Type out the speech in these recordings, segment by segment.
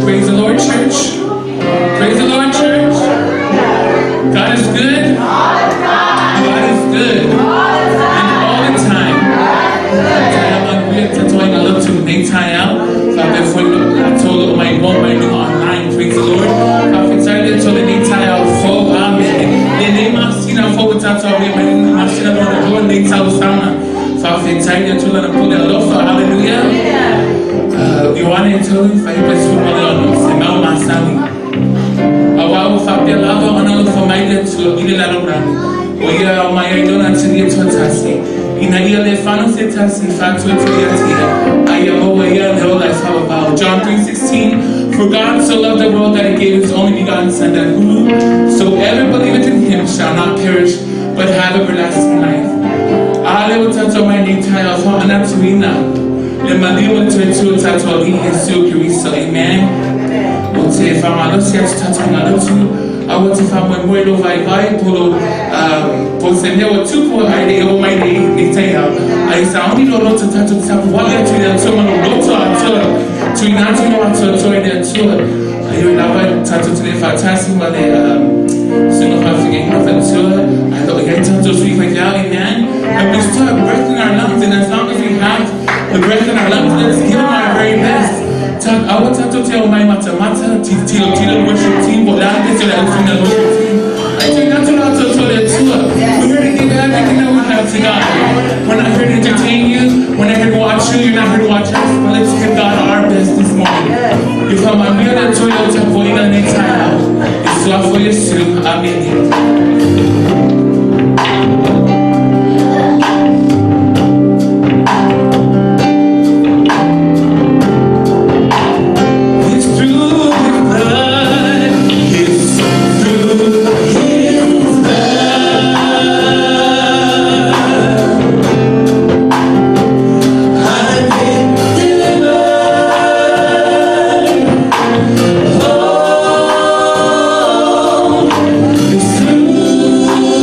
Praise the Lord, church. Praise the Lord, church. God is good. God is good. And all the time. Online. Praise the Lord. Hallelujah. Ioane tolu faipa sefulu ma le 6 se mau masani. Auā ua faapea lava ona alofa mai le Atua i le lalolagi, ua ia ao mai ai lona Atalii e toatasi, ina ia le fano se tasi faatuatuia tia, a ia maua ia le ola e faavavau. John 3:16 For God so loved the world that he gave his only begotten Son, that whosoever believeth in him shall not perish, but have everlasting life. A lea ua tatou mai nei taeao faamanatuina le maliu o le toe o tatou Alii Iesu Keriso. Amen. O te faamalosi atu tatou i lotu, a ua te faamoemoe lo vaivai po lo po se mea ua tupu ai le o mai nei taeao. Ai sauni lo loto tatou te tapuai atu i le Atua ma lo loto atoa. Tuuina atu lo atoatoa i le Atua. Ai oi lava tatou te le faatasi ma le susuga faafeagaiga faletua. Ai lo o iai tatou sui faifeau. Amen. And we still have breath in our lungs, and as long as we have the breath in our lungs, let's give him our very best. Aua tatou te o mai matamata, tilo tilo worship team, po le a te le au worship team. Ai tuuina atu lo atoatoa i le Atua. We're here to give everything that we have to God. We're not here to entertain you. We're not here to watch you. You're not here to watch us. But let's give God our best this morning. Ia faamanuia le Atua i lau tapuaiga lenei taeao. I le Suafa o Iesu. Amene. It's through His blood. It's through His blood. I've been delivered. Oh, it's through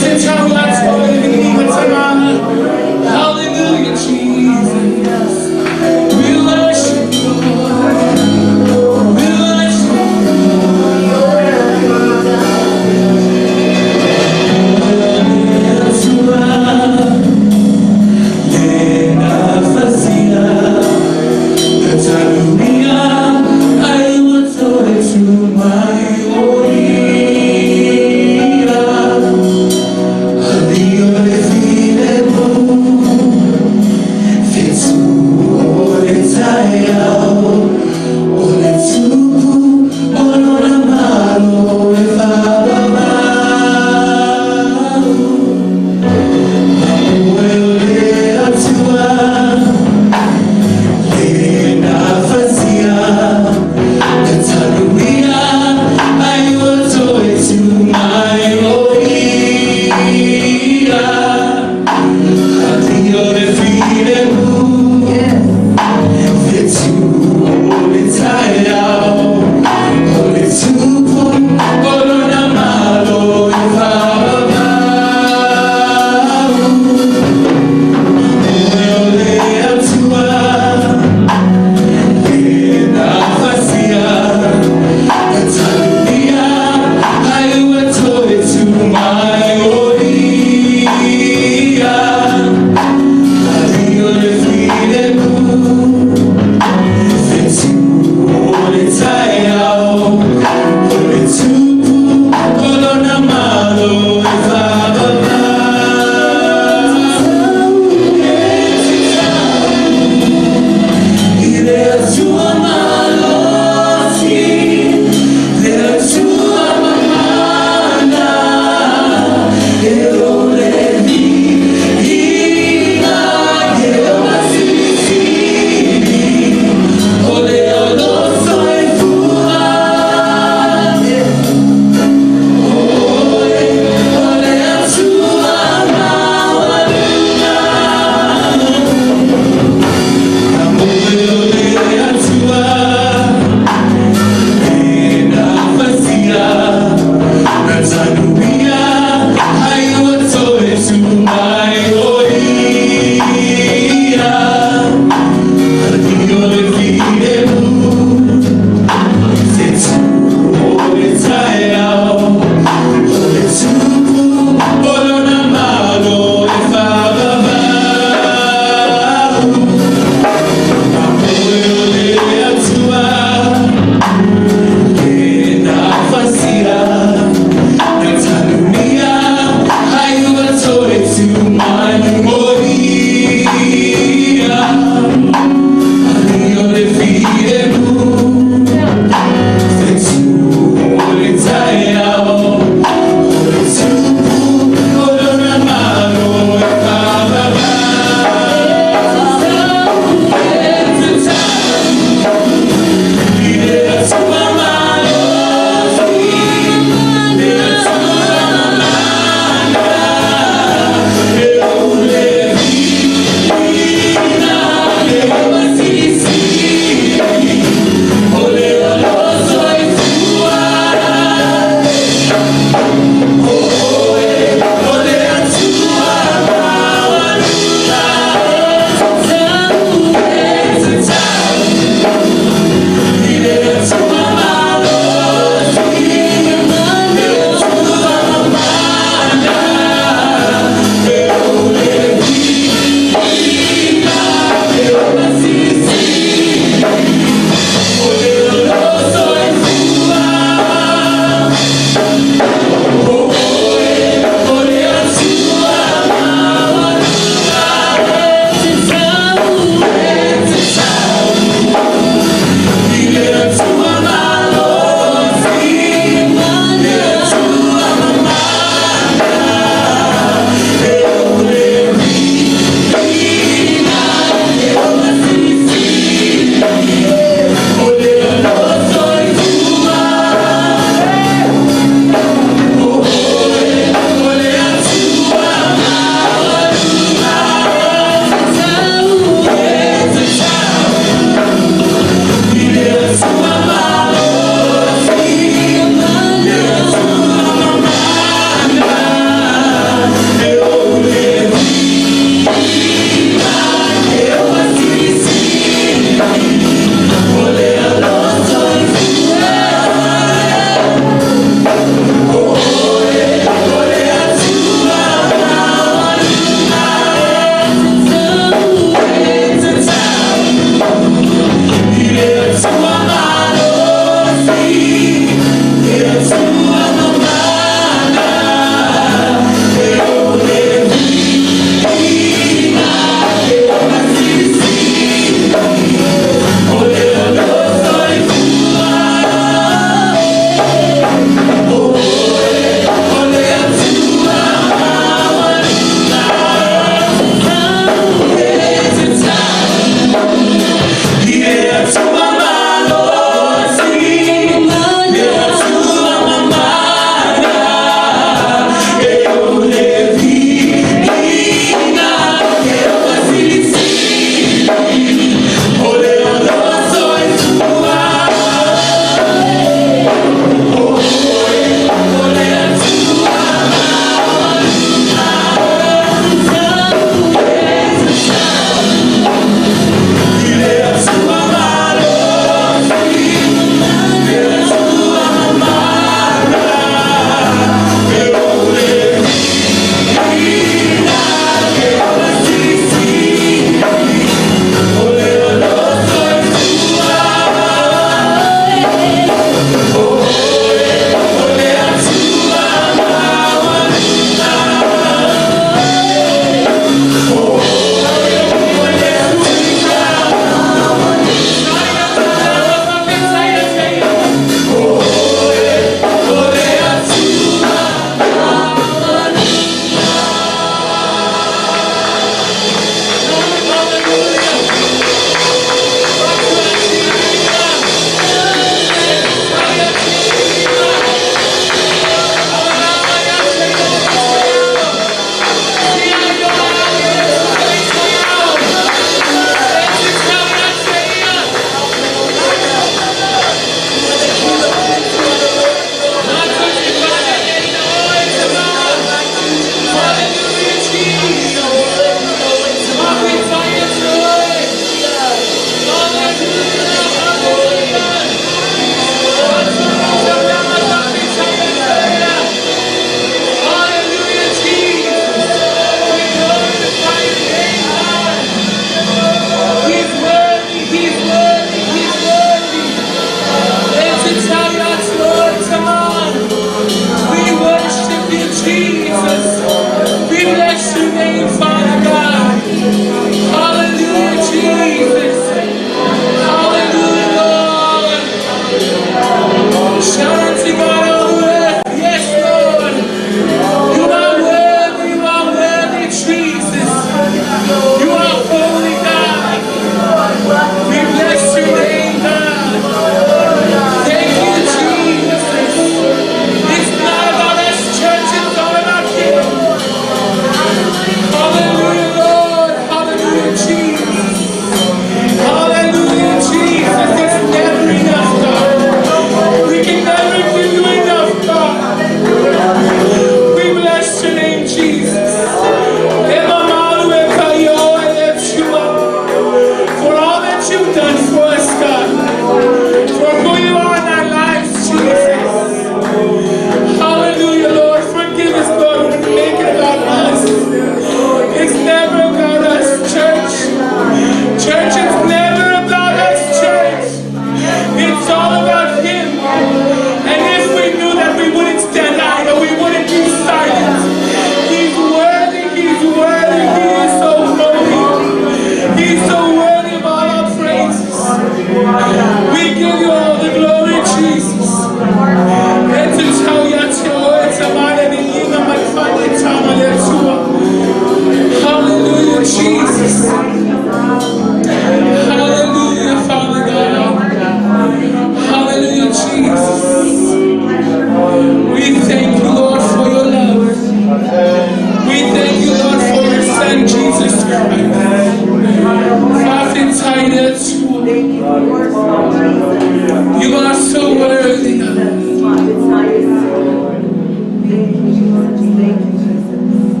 Thank you, Jesus. Thank you, Jesus.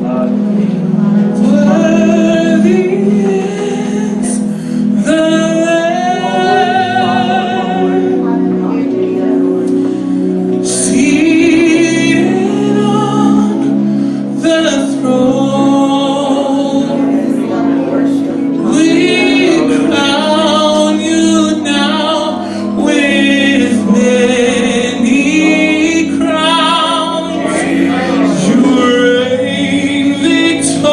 Worthy is the Lamb seated on the throne. We crown you now with many crowns. You reign victorious.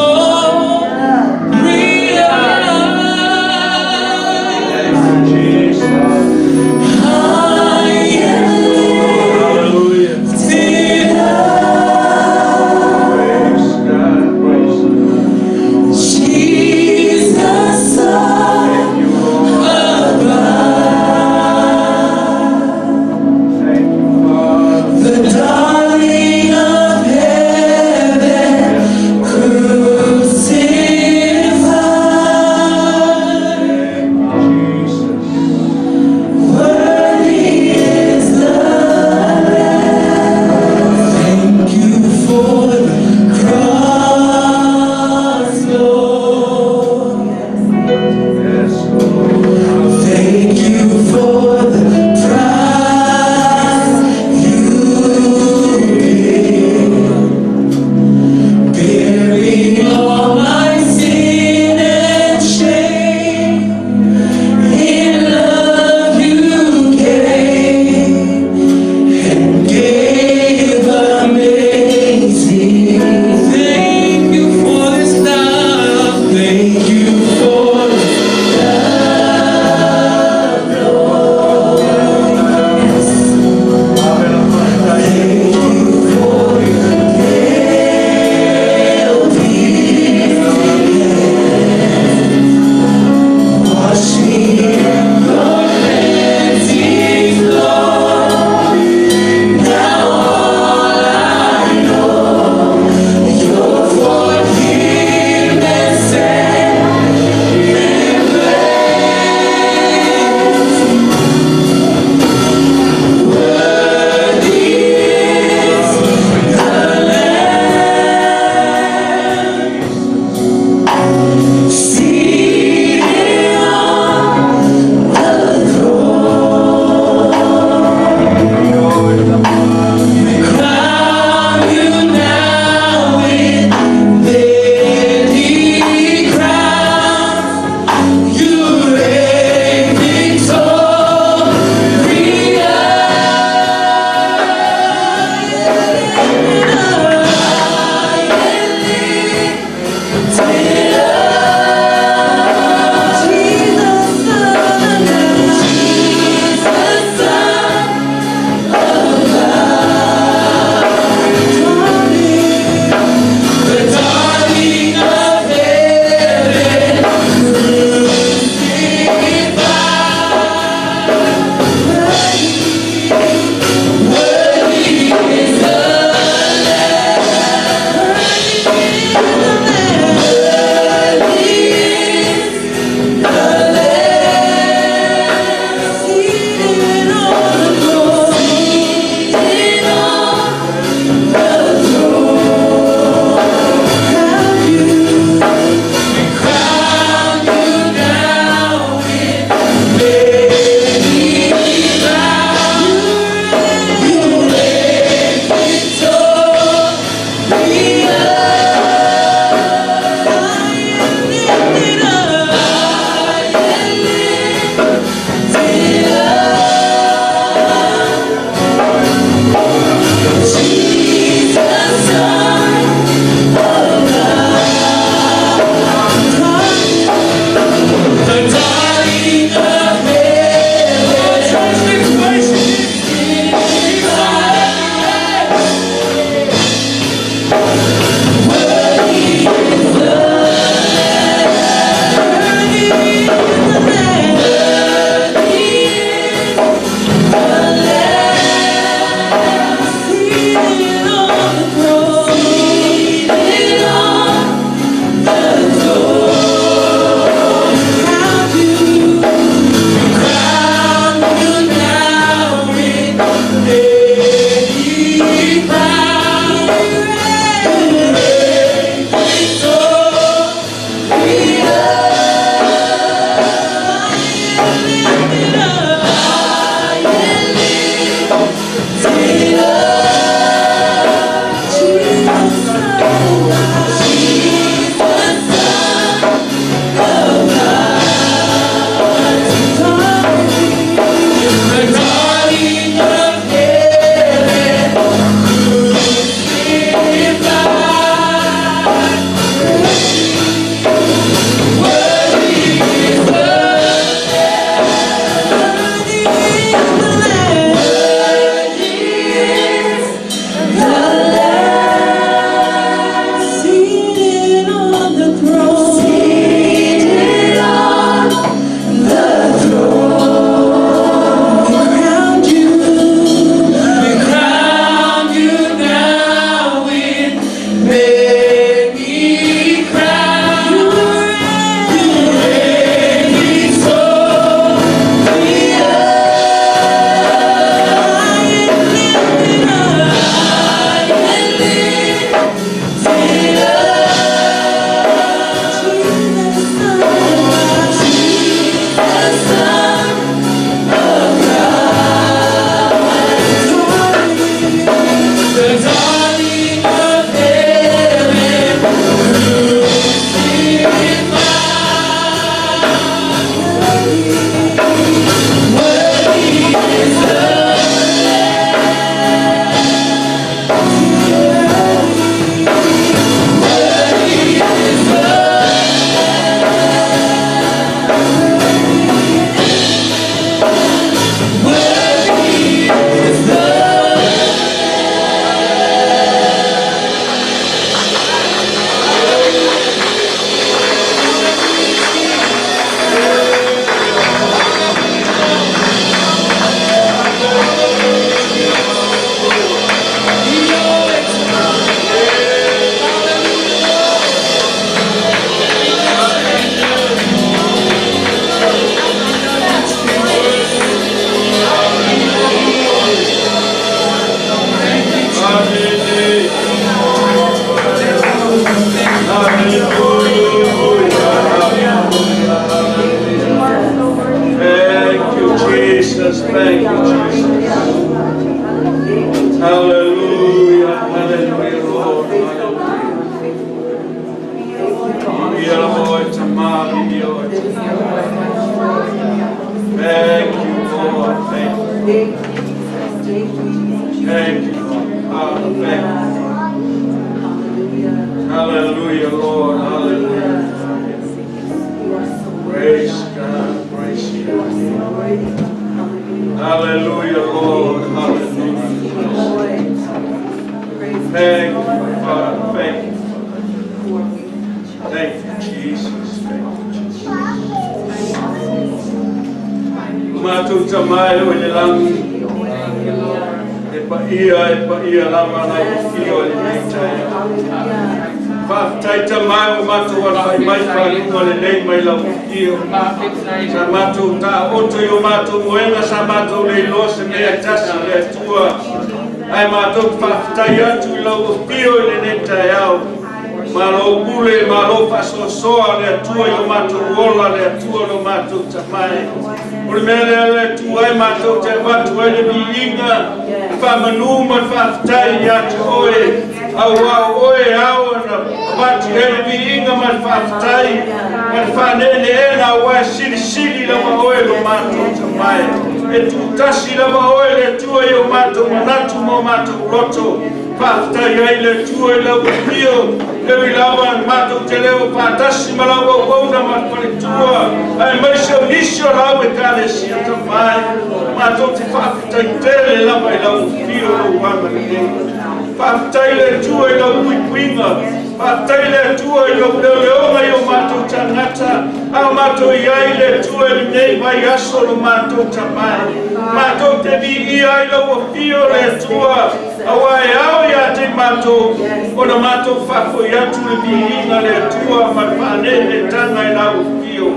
Thank you, Jesus. Thank you, Father. Thank you. Hallelujah. Hallelujah, Lord. Hallelujah. You are so worthy. Praise God. Praise You are God. so worthy. Hallelujah. Hallelujah, Lord. Hallelujah. Lord. Praise Thank you, Father. Thank you. You are with Thank you, Jesus. Thank you, Jesus. Matou tamai o le langi. E pa ia, e pa ia lava lau afio i lenei taeao. Hallelujah. Faafetai tamai o matou alafai mai faluga lelei mai lau afio. Sa matou taoto i o matou moega sa matou le iloa se mea e tasi le Atua. Ae matou te faafetai atu i lau afio i lenei taeao. Malo pule, malo faasoasoa le Atua i o matou ola le Atua lo matou tamai. O le mea lea le Atua e matou te avatu ai le viiga, le faamanu ma le faafetai ia te oe. Auā o oe e ao ona avatu ai le viiga ma le faafetai ma le faaneeneega auā e silisili lava oe lo matou tamai. E tutasi lava oe le Atua i o matou manatu ma o matou loto. Faafetai ai le Atua i lau afio, e ui lava matou te le o faatasi ma lau auauna ma le faletua, aemaise o nisi o lau ekalesia tamai. Matou te faafetai tele lava i lau afio lou agalelei. Faafetai le Atua i lau puipuiga. Faafetai le Atua i lou leoleoga i o matou tagata. A o matou i ai le Atua i lenei vaiaso lo matou tamai. Matou te viia ai lau afio le Atua. Auā e ao ia te matou, ona matou faafoi atu le viiga le Atua ma le faaneeneetaga i lau afio.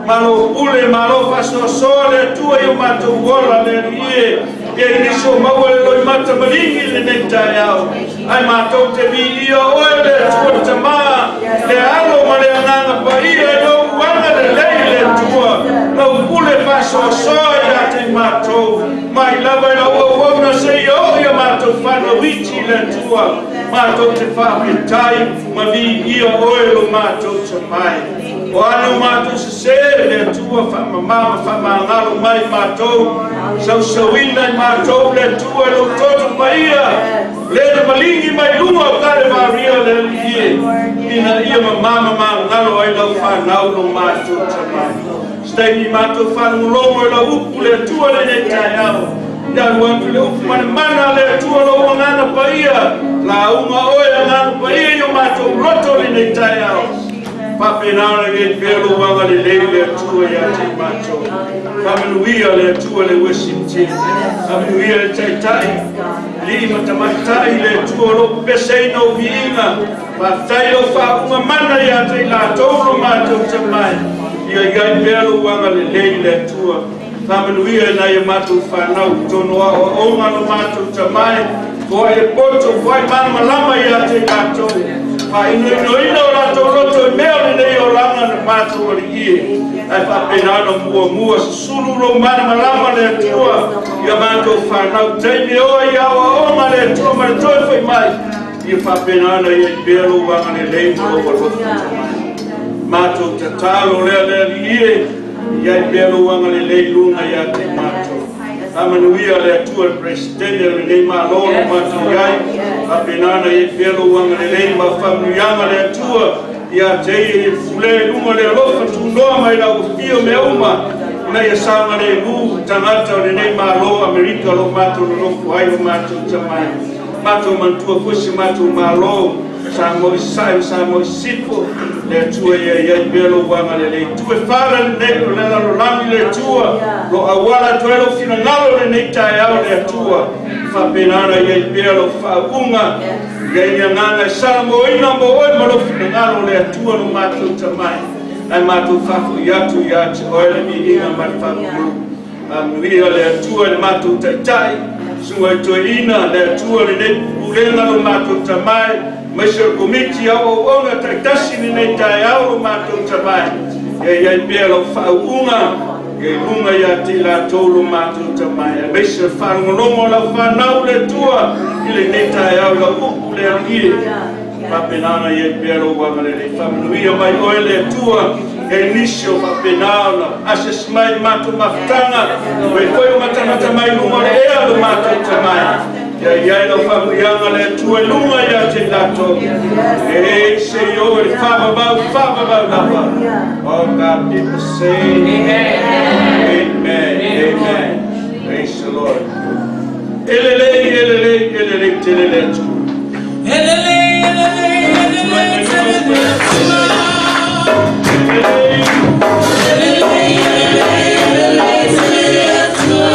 Malo pule, malo faasoasoa le Atua i o matou ola le Alii e. Ia i nisi o maua le loimata maligi i lenei taeao. Ae matou te viia oe le Atua le Tamā, le Alo ma le Agaga Paia i lou agalelei le Atua. Lau pule faasoasoa ia te matou. Mai lava i lau auauna seia oo ia matou fanau iti le Atua. Matou te faafetai ma viia oe lo matou tamai. O a ni o matou sesē le Atua faamamā ma faamagalo mai matou. Sausauina i matou le Atua i lou toto paia. Le na maligi mai luga o Kalevaria le Alii e. Ina ia mamā ma magalo ai lau fanau lo matou tamai. Se taimi matou faalogologo i lau upu le Atua lenei taeao. Ia alu atu le upu ma le mana le Atua lou Agaga Paia. Lauga oe Agaga Paia i o matou loto lenei taeao. Faapena ona i ai pea lou agalelei le Atua ia te matou. Faamanuia le Atua le worship team. Faamanuia le taitai. Alii ma tamaitai le Atua o lo o pepeseina o viiga. Faafetai lau faauuga mana ia te i latou lo matou tamai. Ia i ai pea lou agalelei le Atua. Faamanuia i nai a matou fanau totonu o aoaoga lo matou tamai. Foai e poto, foai malamalama ia te i latou. Faainoinoina o latou loto i mea o lenei olaga na matou alii e. Ae faapena ona muamua susulu lou malamalama le Atua ia matou fanau taimi o i aoaoga le Atua ma le toe foi mai. Ia faapena ona i ai pea lou agalelei ma lou alofa tamai. Matou tatalo lea le Alii e, i ai pea lou agalelei luga ia te matou. Faamanuia le Atua le Peresetene o lenei Malo lo matou i ai. Faapena ona i ai pea lou agalelei ma faamanuiaga le Atua ia te ia i pulē luga le alofa tunoa mai lau afio mea uma ina ia saogalemu tagata o lenei Malo Amerika o lo matou nonofo ai o matou tamai. Matou manatua foi si matou Malo Samoa i Sasae ma Samoa i Sisifo, le Atua ia i ai pea lou agalelei. Tu e fala lenei o le lalolagi le Atua, lo auala atu ai lou finagalo lenei taeao le Atua. Faapena ona i ai pea lou faauuga, i ai le agaga e salamoina mo oe ma lou finagalo le Atua lo matou tamai. Ae matou faafoi atu ia te oe le viiga ma le faamanu. Faamanuia le Atua i le matou taitai, susuga i toeaina le Atua lenei pulega lo matou tamai, aemaise o le komiti auauauna taitasi lenei taeao lo matou tamai. Ia i ai pea lau faauuga, ia i luga ia te i latou lo matou tamai. Aemaise o le faalogologo o lau fanau le Atua i lenei taeao i lau upu le Alii e. Faapena ona i ai pea lou agalelei. Faamanuia mai oe le Atua e nisi o faapena ona asiasi mai i matou mafutaga, oe foi o matamata mai luga o le ea lo matou tamai. lau faamanuiaga a le Atua i luga ia te tatou. E seia oo i le faavavau, faavavau lava. All God people say, Amen. Amen. Amen. Praise the Lord. E lelei, e lelei, e lelei tele le Atua. E lelei, e lelei, e lelei tele le Atua. E lelei. E lelei, e lelei, e lelei tele le Atua.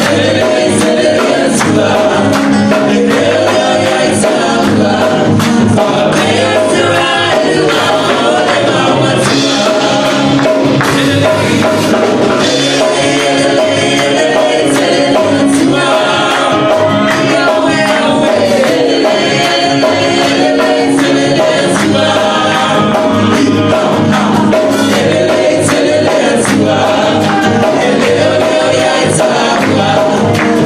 E lelei tele le Atua. E lelei ia i taua. Faapea tua i luga o le maumatua. E lelei, e lelei, e lelei tele le Atua. Yahweh, Yahweh. E lelei, e lelei, e lelei tele le Atua. E lelei tele le Atua. E leo leo ia i taua.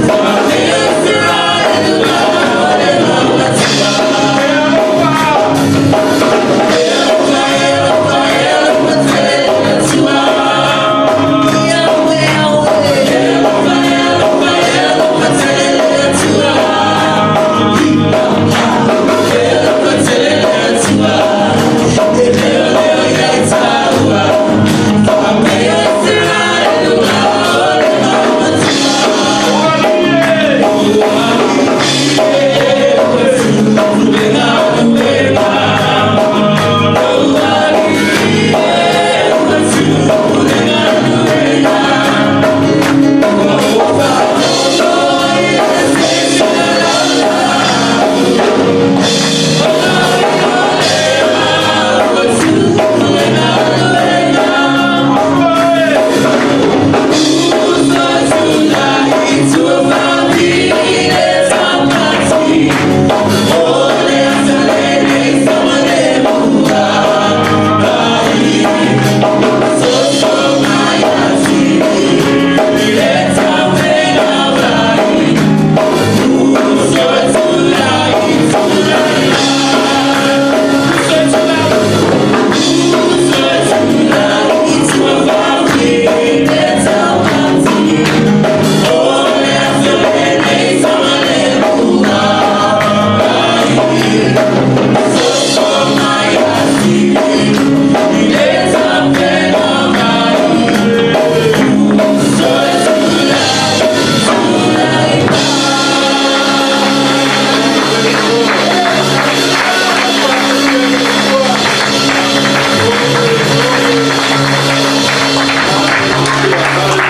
Faapea tua i luga o le maumatua. E alofa, e alofa, e alofa tele le Atua. Yahweh, Yahweh. E alofa, e alofa, e alofa tele le Atua. E alofa tele le Atua. E leo leo ia i taua. Faapea tua i luga o le maumatua.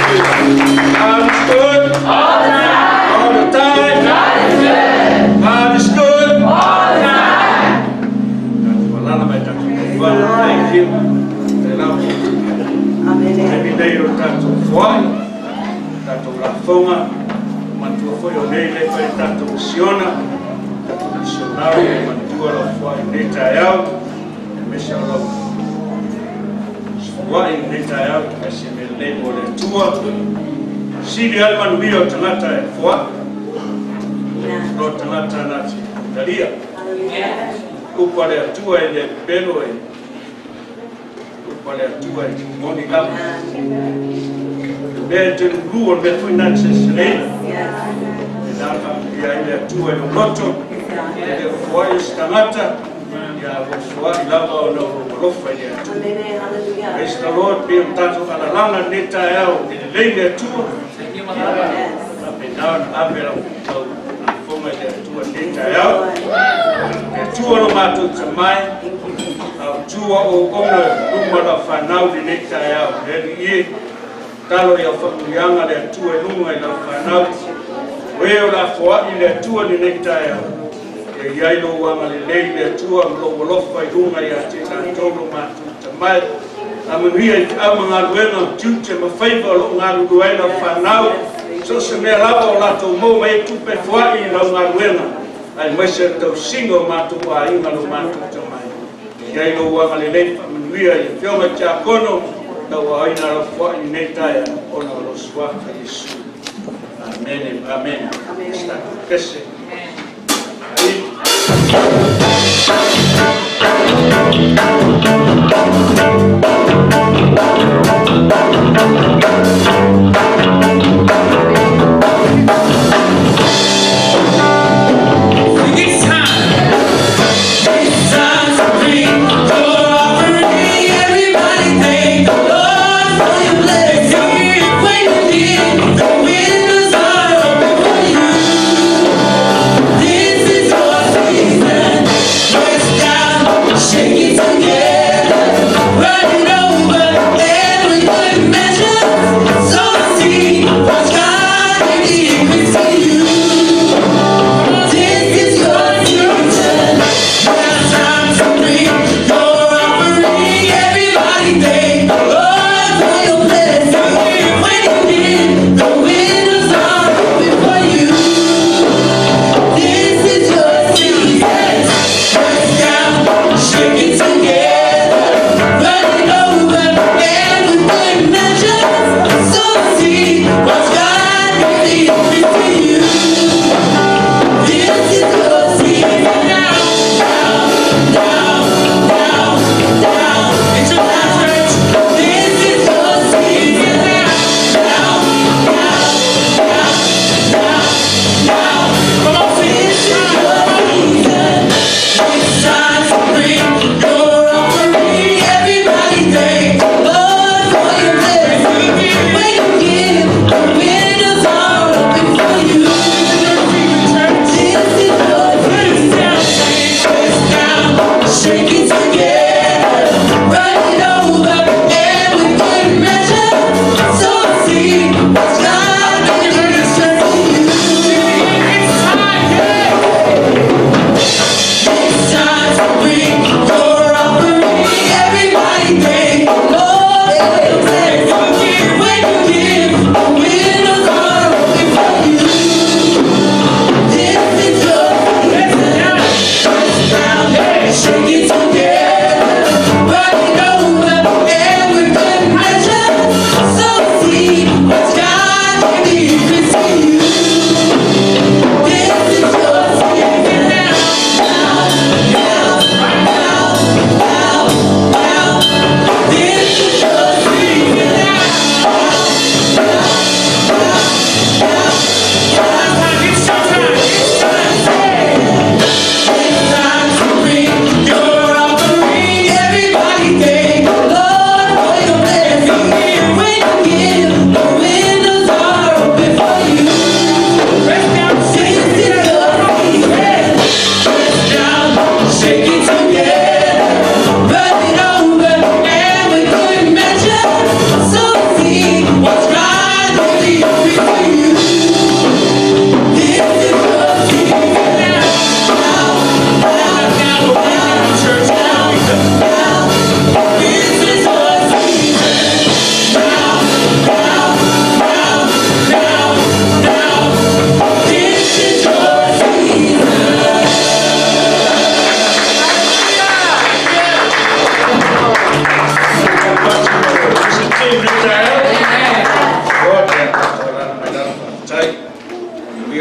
God is good. All the time. All the time. God is good. God is good. All the time. Malala mai tatou tauvaga. Thank you. Te lau. Amen. Taimi nei o tatou foai, tatou lafoga, matua foi o nei le fai tatou misiona, tatou misionari, matua lau foai nei taeao, e mese o lau foai nei taeao, e se me lelei mo le Atua. Sili ai manuia o tagata e foai, Amen. lo tagata na te talia. Hallelujah. Upu a le Atua e le pelo e, upu a le Atua e moni lava. Amen. Mea e te lulu o le mea foi na te seleina. Yes. E nā ia i le Atua i lo loto, e le foai o se tagata, ia o foai lava o na o alofa i le Atua. Amen. Hallelujah. Praise the Lord, pe o tatou alalaga nei taeao e lelei le Atua. Yes. Faapena ona ave lau lau lafoga i le Atua nei taeao. Le Atua lo matou tamai, au tua o ona luma lau fanau lenei taeao. Le Alii e, talo i au faamanuiaga le Atua i luga i lau fanau. O e o le a foai le Atua lenei taeao. Ia iai lou agalelei le Atua ma lou alofa i luga ia te tatou lo matou tamai. Amanuia i feau ma galuega o tiute ma faiva o loo galulue ai lau fanau. So se mea lava o latou maua mai ai tupe foai i lau galuega. Aemaise le tausiga o matou aiga lo matou tamai. Iai lou agalelei faamanuia i afioga i tiakono lau aoina lau foai lenei taeao ona o lo suafa Iesu. Amen. Amen. Amen. Pese. Ai.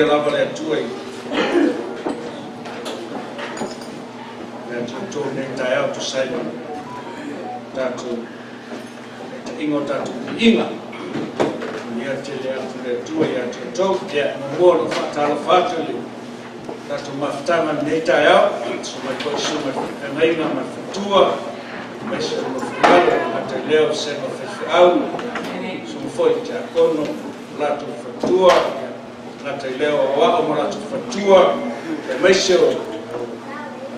Faamanuia lava le Atua i le Atua outou i lenei taeao e tusa ai ma le tatou taitaiga o tatou viiga. Manuia tele atu le Atua ia te outou. Ia, muamua ona ou faatalofa atu i le tatou mafutaga i lenei taeao, susu mai foi susuga i faafeagaiga ma le faletua, aemaise o le nofo i lalo, e le gata i lea o vasega o faifeau, susuga foi i tiakono ma latou faletua, e le gata i lea o aoao ma latou faletua, aemaise o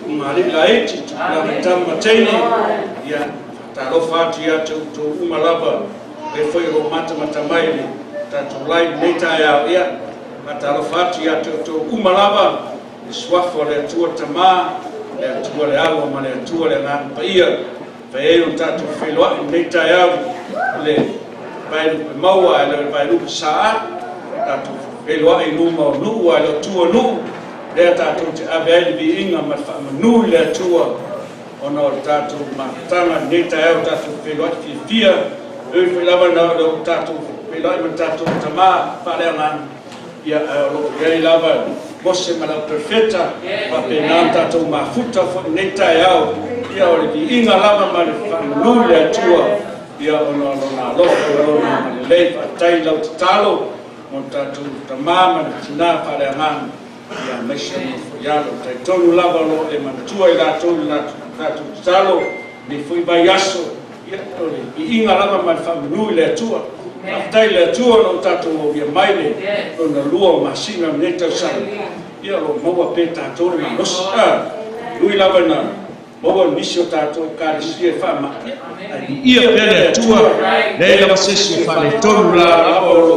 ulugalii laiti, tupulaga tama ma teine, ia, faatalofa atu ia te outou uma lava, e foi o lo o matamata mai i le tatou live i lenei taeao, ia, faatalofa atu ia te outou uma lava, i le suafa o le Atua Tama, le Atua le Alo ma le Atua le Agaga Paia, fai ai ona tatou feiloai i lenei taeao i le vaelupe maua ae le o le vaelupe saa, tatou feiloai i luma o nuu ae le o tua o nuu, lea tatou te ave ai le viiga ma le faamanu i le Atua ona o le tatou mafutaga i lenei taeao tatou feiloai fiafia, e ui foi lava na o le tatou feiloai ma le tatou Tama faaleagaga, ia ae o lo o i ai lava Mose ma le au perofeta, faapena ona tatou mafuta foi i lenei taeao, ia o le viiga lava ma le faamanu i le Atua, ia ona o Lona alofa ma Lona agalelei. Faafetai i lau tatalo mo le tatou tama ma le tina faaleagaga, ia aemaise o le nofo i alo. E talitonu lava o lo o e manatua i latou i le latou tatalo i lenei foi vaiaso, ia o le viiga lava ma le faamanu i le Atua. Faafetai i le Atua o lo o tatou aulia mai le lona lua o masina o lenei tausaga, ia o lo o maua pea e tatou le malosi. E ui lava ina maua nisi o tatou Ekalesia i faamai, ae viia pea le Atua, leai lava se isi o faaletonu la lava o lo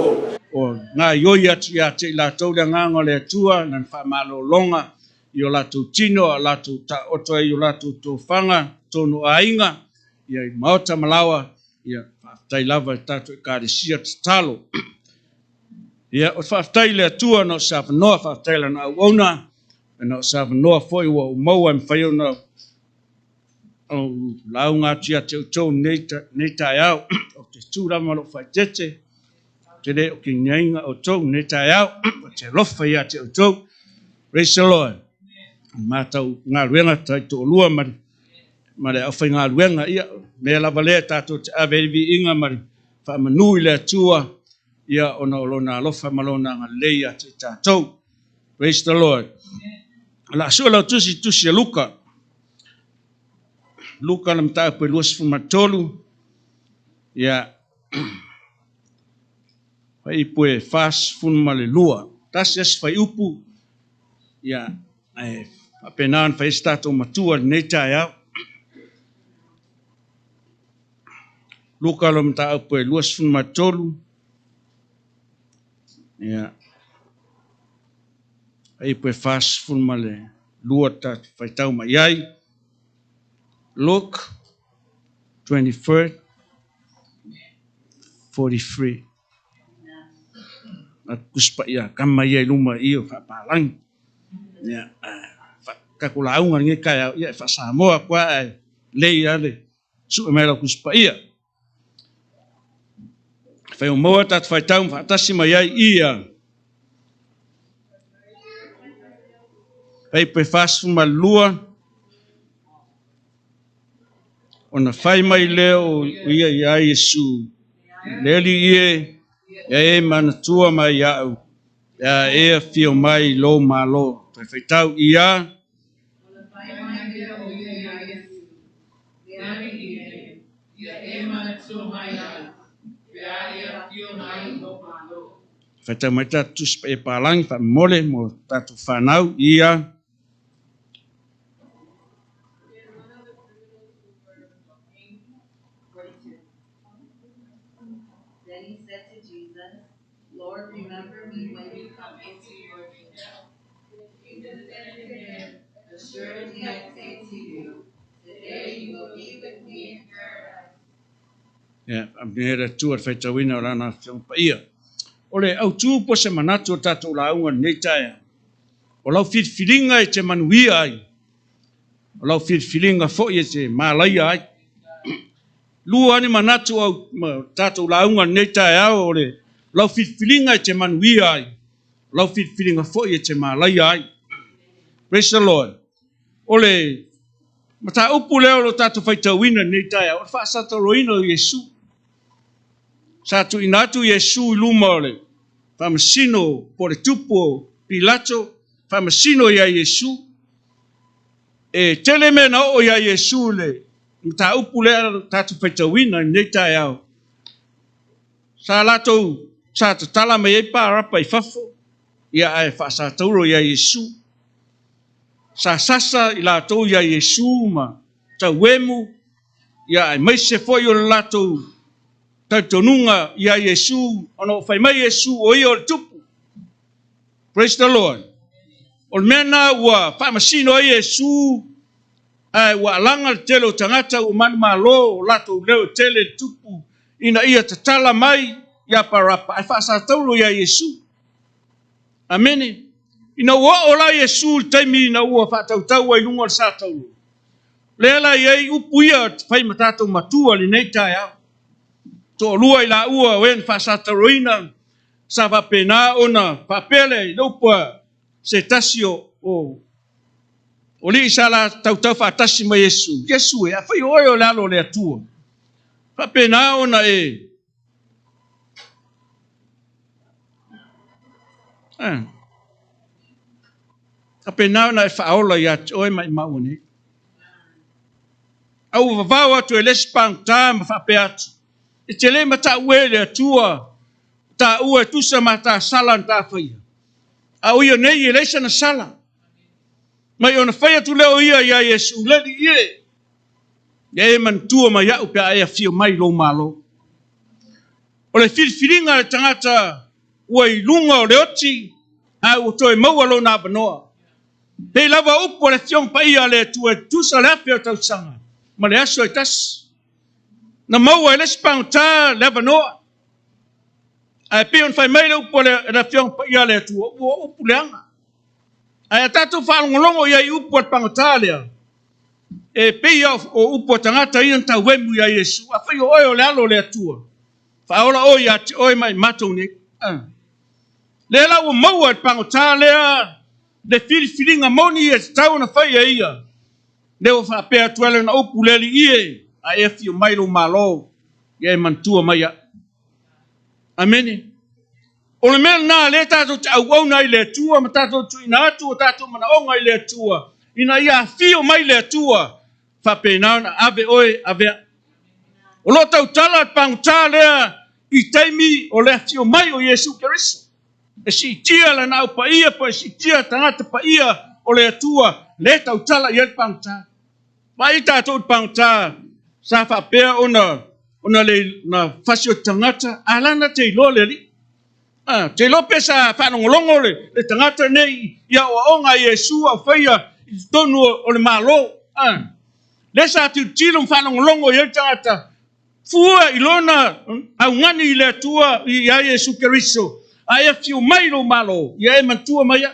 o gaoioi atu ia te i latou le agaga o le Atua, lana faamalologa i o latou tino, a o latou taoto ai i o latou tofaga, totonu o aiga, ia i maota ma laoa, ia faafetai lava i tatou Ekalesia tatalo. Ia, o le faafetai i le Atua na o se avanoa, faafetai i lana auauna, na o se avanoa foi ua ou maua e mafai ona ou lauga atu ia te outou lenei taeao. Ou te tu lava ma lou faaeteete, ou te le o kiniaina outou lenei taeao, ou te alofa ia te outou. Praise the Lord. Matau galuega taitoalua ma le ma le aufaigaluega, ia, mea lava lea tatou te ave ai le viiga ma le faamanu i le Atua, ia, ona o Lona alofa ma Lona agalelei ia te i tatou. Praise the Lord. O le a sue lau tusi, tusi a Luka. Luka le mataupu e 23, ia, fuaiupu e 42. Tasi aso fuaiupu, ia, ae faapena ona fai ai se tatou matua i lenei taeao. Luka lo mataupu e 23, ia, fuaiupu e 42 tatou faitau mai ai. Luke 23, 43. A Tusi Paia kama ia i luma i o faapalagi. Ia, tatou lauga lenei taeao, ia e faa-Samoa atu lava ae lelei lava le sue mai o lau Tusi Paia. Fai o maua tatou faitau ma faatasi mai ai ia. Fai pe 42 ona fai mai lea o ia iā Iesu, Le Alii e, ia e manatua mai iaʻu, pe a e afio mai i lou Malo. Toe faitau ia. Ona fai mai lea o ia iā Iesu, Le Alii e, ia e manatua mai iaʻu, pe a e afio mai i lou Malo. Faitau mai tatou Tusi Paia Palangi faamomole mo tatou fanau ia. Then one of the criminals who were hanged, 42. Then he said to Jesus, Lord, remember me when you come into your kingdom. Jesus said to him, Assuredly I say to you, today you will be with me in paradise. Ia, faamanuia le Atua i le faitauina o Lana Afioga Paia. O le autu po o se manatu o tatou lauga i lenei taeao, o lau filifiliga e te manuia ai, o lau filifiliga foi e te malaia ai. Lua ni manatu o tatou lauga i lenei taeao, o le lau filifiliga e te manuia ai, lau filifiliga foi e te malaia ai. Praise the Lord. O le mataupu lea o lo o tatou faitauina i lenei taeao, o le faasataloina o Iesu. Sa tuuina atu Iesu i luma o le faamasino po o le tupu o Pilato, faamasino ia Iesu. E tele mea na oo ia Iesu i le mataupu lea tatou faitauina i lenei taeao. Sa latou sa tatala mai ai Parapa i fafo, ia ae faasatauro ia Iesu. Sa sasa i latou ia Iesu ma tauemu, ia aemaise foi o le latou talitonuga ia Iesu, ona ua fai mai Iesu o ia o le tupu. Praise the Lord. O le mea lena ua faamasino ai Iesu, ae ua alaga le tele o tagata ua manumalo o latou leo e tele i le tupu ina ia tatala mai ia Parapa ae faasatauro ia Iesu. Amene. Ina ua oo la Iesu i le taimi ina ua faatautau ai luga o le satauro, lea la i ai upu ia fai ma tatou matua i lenei taeao. Toalua i laua o e na faasatauroina sa faapena ona faapea le i le upu a se tasi o o o alii sa la tautau faatasi ma Iesu, Iesu e, afai o oe o le Alo o le Atua, faapena ona e faapena ona e faaola ia te oe maimau nei. A ua vavao atu e le isi pagota ma faapea atu, e te le matau e le Atua taua e tusa ma ta sala na ta faia. A o ia nei e leai sana sala. Mai ona fai atu lea o ia iā Iesu, le Alii e, ia e manatua mai au pe a e afio mai i lou Malo. O le filifiliga a le tagata ua i luga o le oti, a ua toe maua lona avanoa. Pei lava upu a le Afioga Paia a le Atua e tusa le afe o tausaga ma le aso e tasi. Na maua e le isi pagota le avanoa. Ae pei ona fai mai le upu a le Afioga Paia a le Atua, ua upu leaga. Ae a tatou faalogologo i ai i upu a le pagota lea, e pei o upu a tagata ia na tauemu ia Iesu, afai o oe o le Alo o le Atua, faaola oe ia te oe ma i matou nei. Lea la ua maua e le pagota lea le filifiliga moni e tatau ona fai e ia, lea ua faapea atu ai lana upu, Le Alii e, a e afio mai lou Malo, ia e manatua mai au. Amene. O le mea lena lea tatou te auauna ai i le Atua ma tatou tuuina atu o tatou manaoga i le Atua, ina ia afio mai le Atua, faapena ona ave oe, ave au. O lo o tautala le pagota lea i taimi o le afio mai o Iesu Keriso, e siitia lana au paia po e siitia tagata paia o le Atua, lea e tautala i ai le pagota. Vaai tatou i le pagota sa faapea ona ona le na fasi o tagata, a lana te iloa le Alii. A, te iloa pe sa faalogologo le, le tagata nei i aoaoga a Iesu a o faia i totonu o le Malo. A, lea sa tilotilo ma faalogologo i ai le tagata, fua i lona augani i le Atua ia Iesu Keriso, a e afio mai i lou Malo, ia e manatua mai au.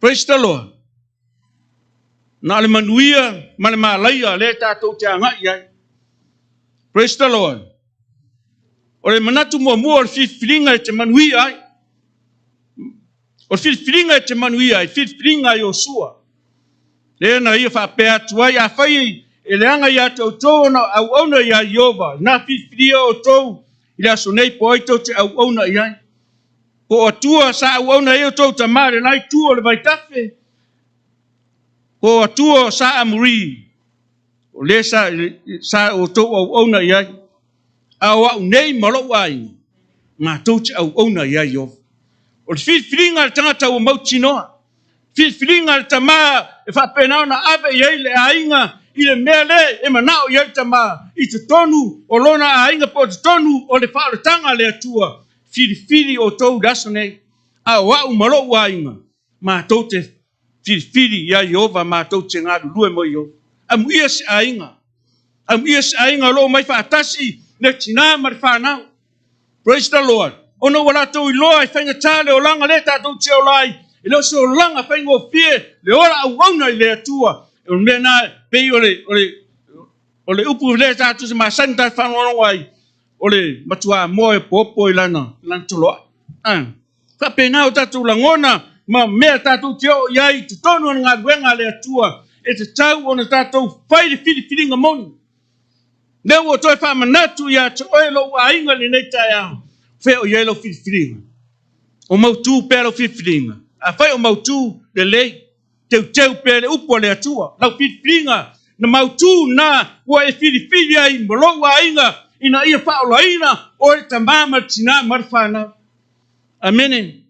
Praise the Lord. Na o le manuia ma le malaia lea tatou te agai i ai. Praise the Lord. O le manatu muamua o le filifiliga e te manuia ai. O le filifiliga e te manuia ai, filifiliga a Iosua. Lea na ia faapea atu ai, afai e leaga ia te outou ona auauna ia Ieova, na filifilia outou i le aso nei po o ai tou te auauna i ai. Po o Atua sa auauna ai outou tama i le la itu o le vaitafe, po o Atua sa Amuri, o lea sa, sa outou auauna i ai. A o au nei ma lou aiga, matou te auauna ia Ieova. O le filifiliga a le tagata ua mautinoa, filifiliga a le tama e faapena ona ave i ai le aiga i le mea lea e manao i ai le tama i totonu o lona aiga po o totonu o le faaolataga a le Atua. Filifili outou i le aso nei, a o au ma lou aiga, matou te filifili ia Ieova matou te galulue mo Ieova. Amuia se aiga, amuia se aiga o lo o mai faatasi le tinā ma le fanau. Praise the Lord. Ona ua latou iloa e faigata le olaga lea tatou te ola ai, e le o se olaga faigofie le ola auauna i le Atua. O le mea lena e pei o le, o le, o le upu lea tatou te masani tatou faalogologo ai, o le matua moa e opoopo i lana, lana toloai. Ah. Faapena o tatou lagona ma mea tatou te oo i ai i totonu o le galuega a le Atua, e tatau ona tatou fai le filifiliga moni. Lea ua toe faamanatu ia te oe lou aiga i lenei taeao, fea o i ai lau filifiliga? O mautu pea lau filifiliga? Afai o mautu, lelei, teuteu pea le upu a le Atua. Lau filifiliga na mautu na ua e filifili ai ma lou aiga ina ia faaolaina oe le tama ma le tinā ma le fanau. Amene.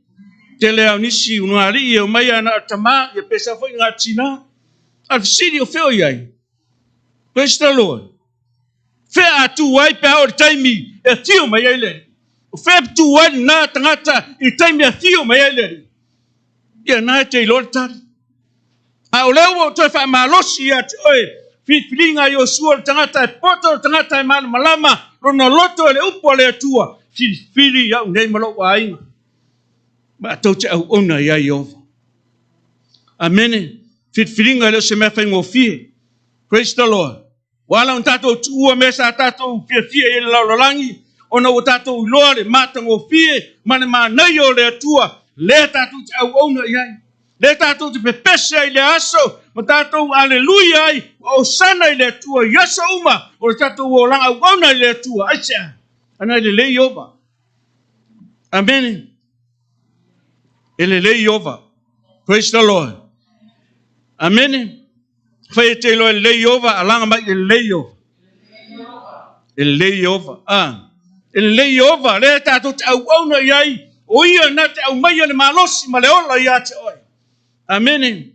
Tele lava o nisi ulugalii e omai lava na o le tama, ia pe sau foi na o le tinā. A o le fesili o fea o i ai? Praise the Lord. Fea a tu ai pe a oo i le taimi e afio mai ai le Alii? O fea e tu ai lena tagata i le taimi e afio mai ai le Alii? Ia na e te iloa le tali. A o lea ua ou toe faamalosi ia te oe, filifiliga a Iosua le tagata e poto, le tagata e malamalama lona loto i le upu a le Atua, filifili au nei ma lou aiga, matou te auauna ia Ieova. Amene. Filifiliga e le o se mea faigofie. Praise the Lord. Ua ala ona tatou tuua mea sa tatou fiafia i ai le lalolagi, ona ua tatou iloa le matagofie ma le manaia o le Atua, lea tatou te auauna i ai. Lea tatou te pepese ai i le aso, ma tatou aleluia ai, ma osana i le Atua i aso uma o le tatou olaga auauna i le Atua. Aisea? Ana e lelei Ieova. Amene. E lelei Ieova. Praise the Lord. Amene. Fai e te iloa e lelei Ieova, alaga mai e lelei Ieova. E lelei Ieova. Ah. E lelei Ieova, lea tatou te auauna i ai, o ia na te aumaia le malosi ma le ola ia te oe. Amene.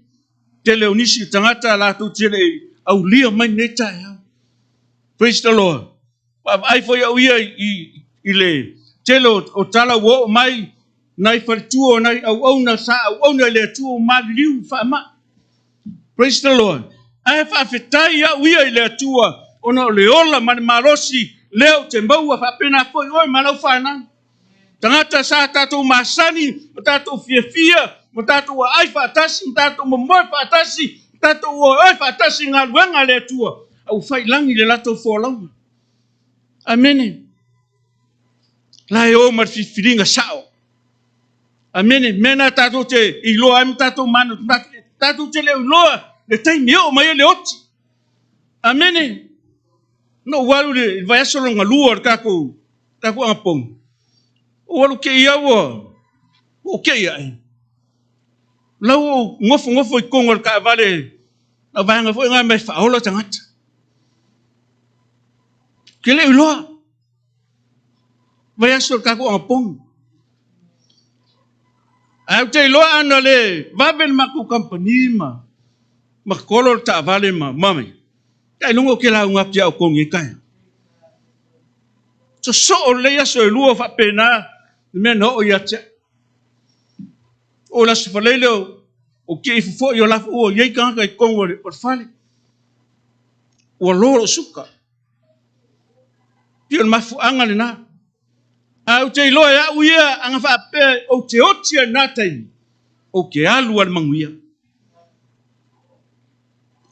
Tele o nisi tagata latou te le aulia mai nei taeao. Praise the Lord. Vaavaai foi au ia i le tele o tala ua oo mai nai faletua o nai auauna sa auauna i le Atua ua maliliu i faamai. Praise the Lord. Ae faafetai au ia i le Atua ona o le ola ma le malosi lea ou te maua faapena foi oe ma lau fanau. Tagata sa tatou masani ma tatou fiafia ma tatou aai faatasi ma tatou momoe faatasi ma tatou oeoe faatasi i galuega a le Atua, a ua faiilagi le latou folauga. Amene. La e o ma le filifiliga sao. Amene. Mea na tatou te iloa ai ma tatou manatunatu, tatou te le o iloa le taimi e oo mai ai le oti. Amene. Na ou alu i le vaiaso lona lua o le tatou tatou anapogi. Ou alu te i au ua ou te i ae. Lau ou nofonofo i totonu o le taavale, na vaega foi na mea e faaola tagata. Ke le iloa. Vaiaso o le tatou anapogi. Ae ou te iloa ana le vave le matou kamupani ma ma kolo le taavale ma mami. Ailoga ou te lauga atu ia outou nei taeao. Sosoo lelei aso e lua faapena le mea na oo ia te au. O le Aso Faraile o te ifo foi o la foi ua i ai tagata i totonu o le fale. Ua loa lou suka. Pei o le mafuaaga lena. Ae ou te iloa e au ia ana faapea ou te oti ai i lena taimi, ou te alu a le manuia.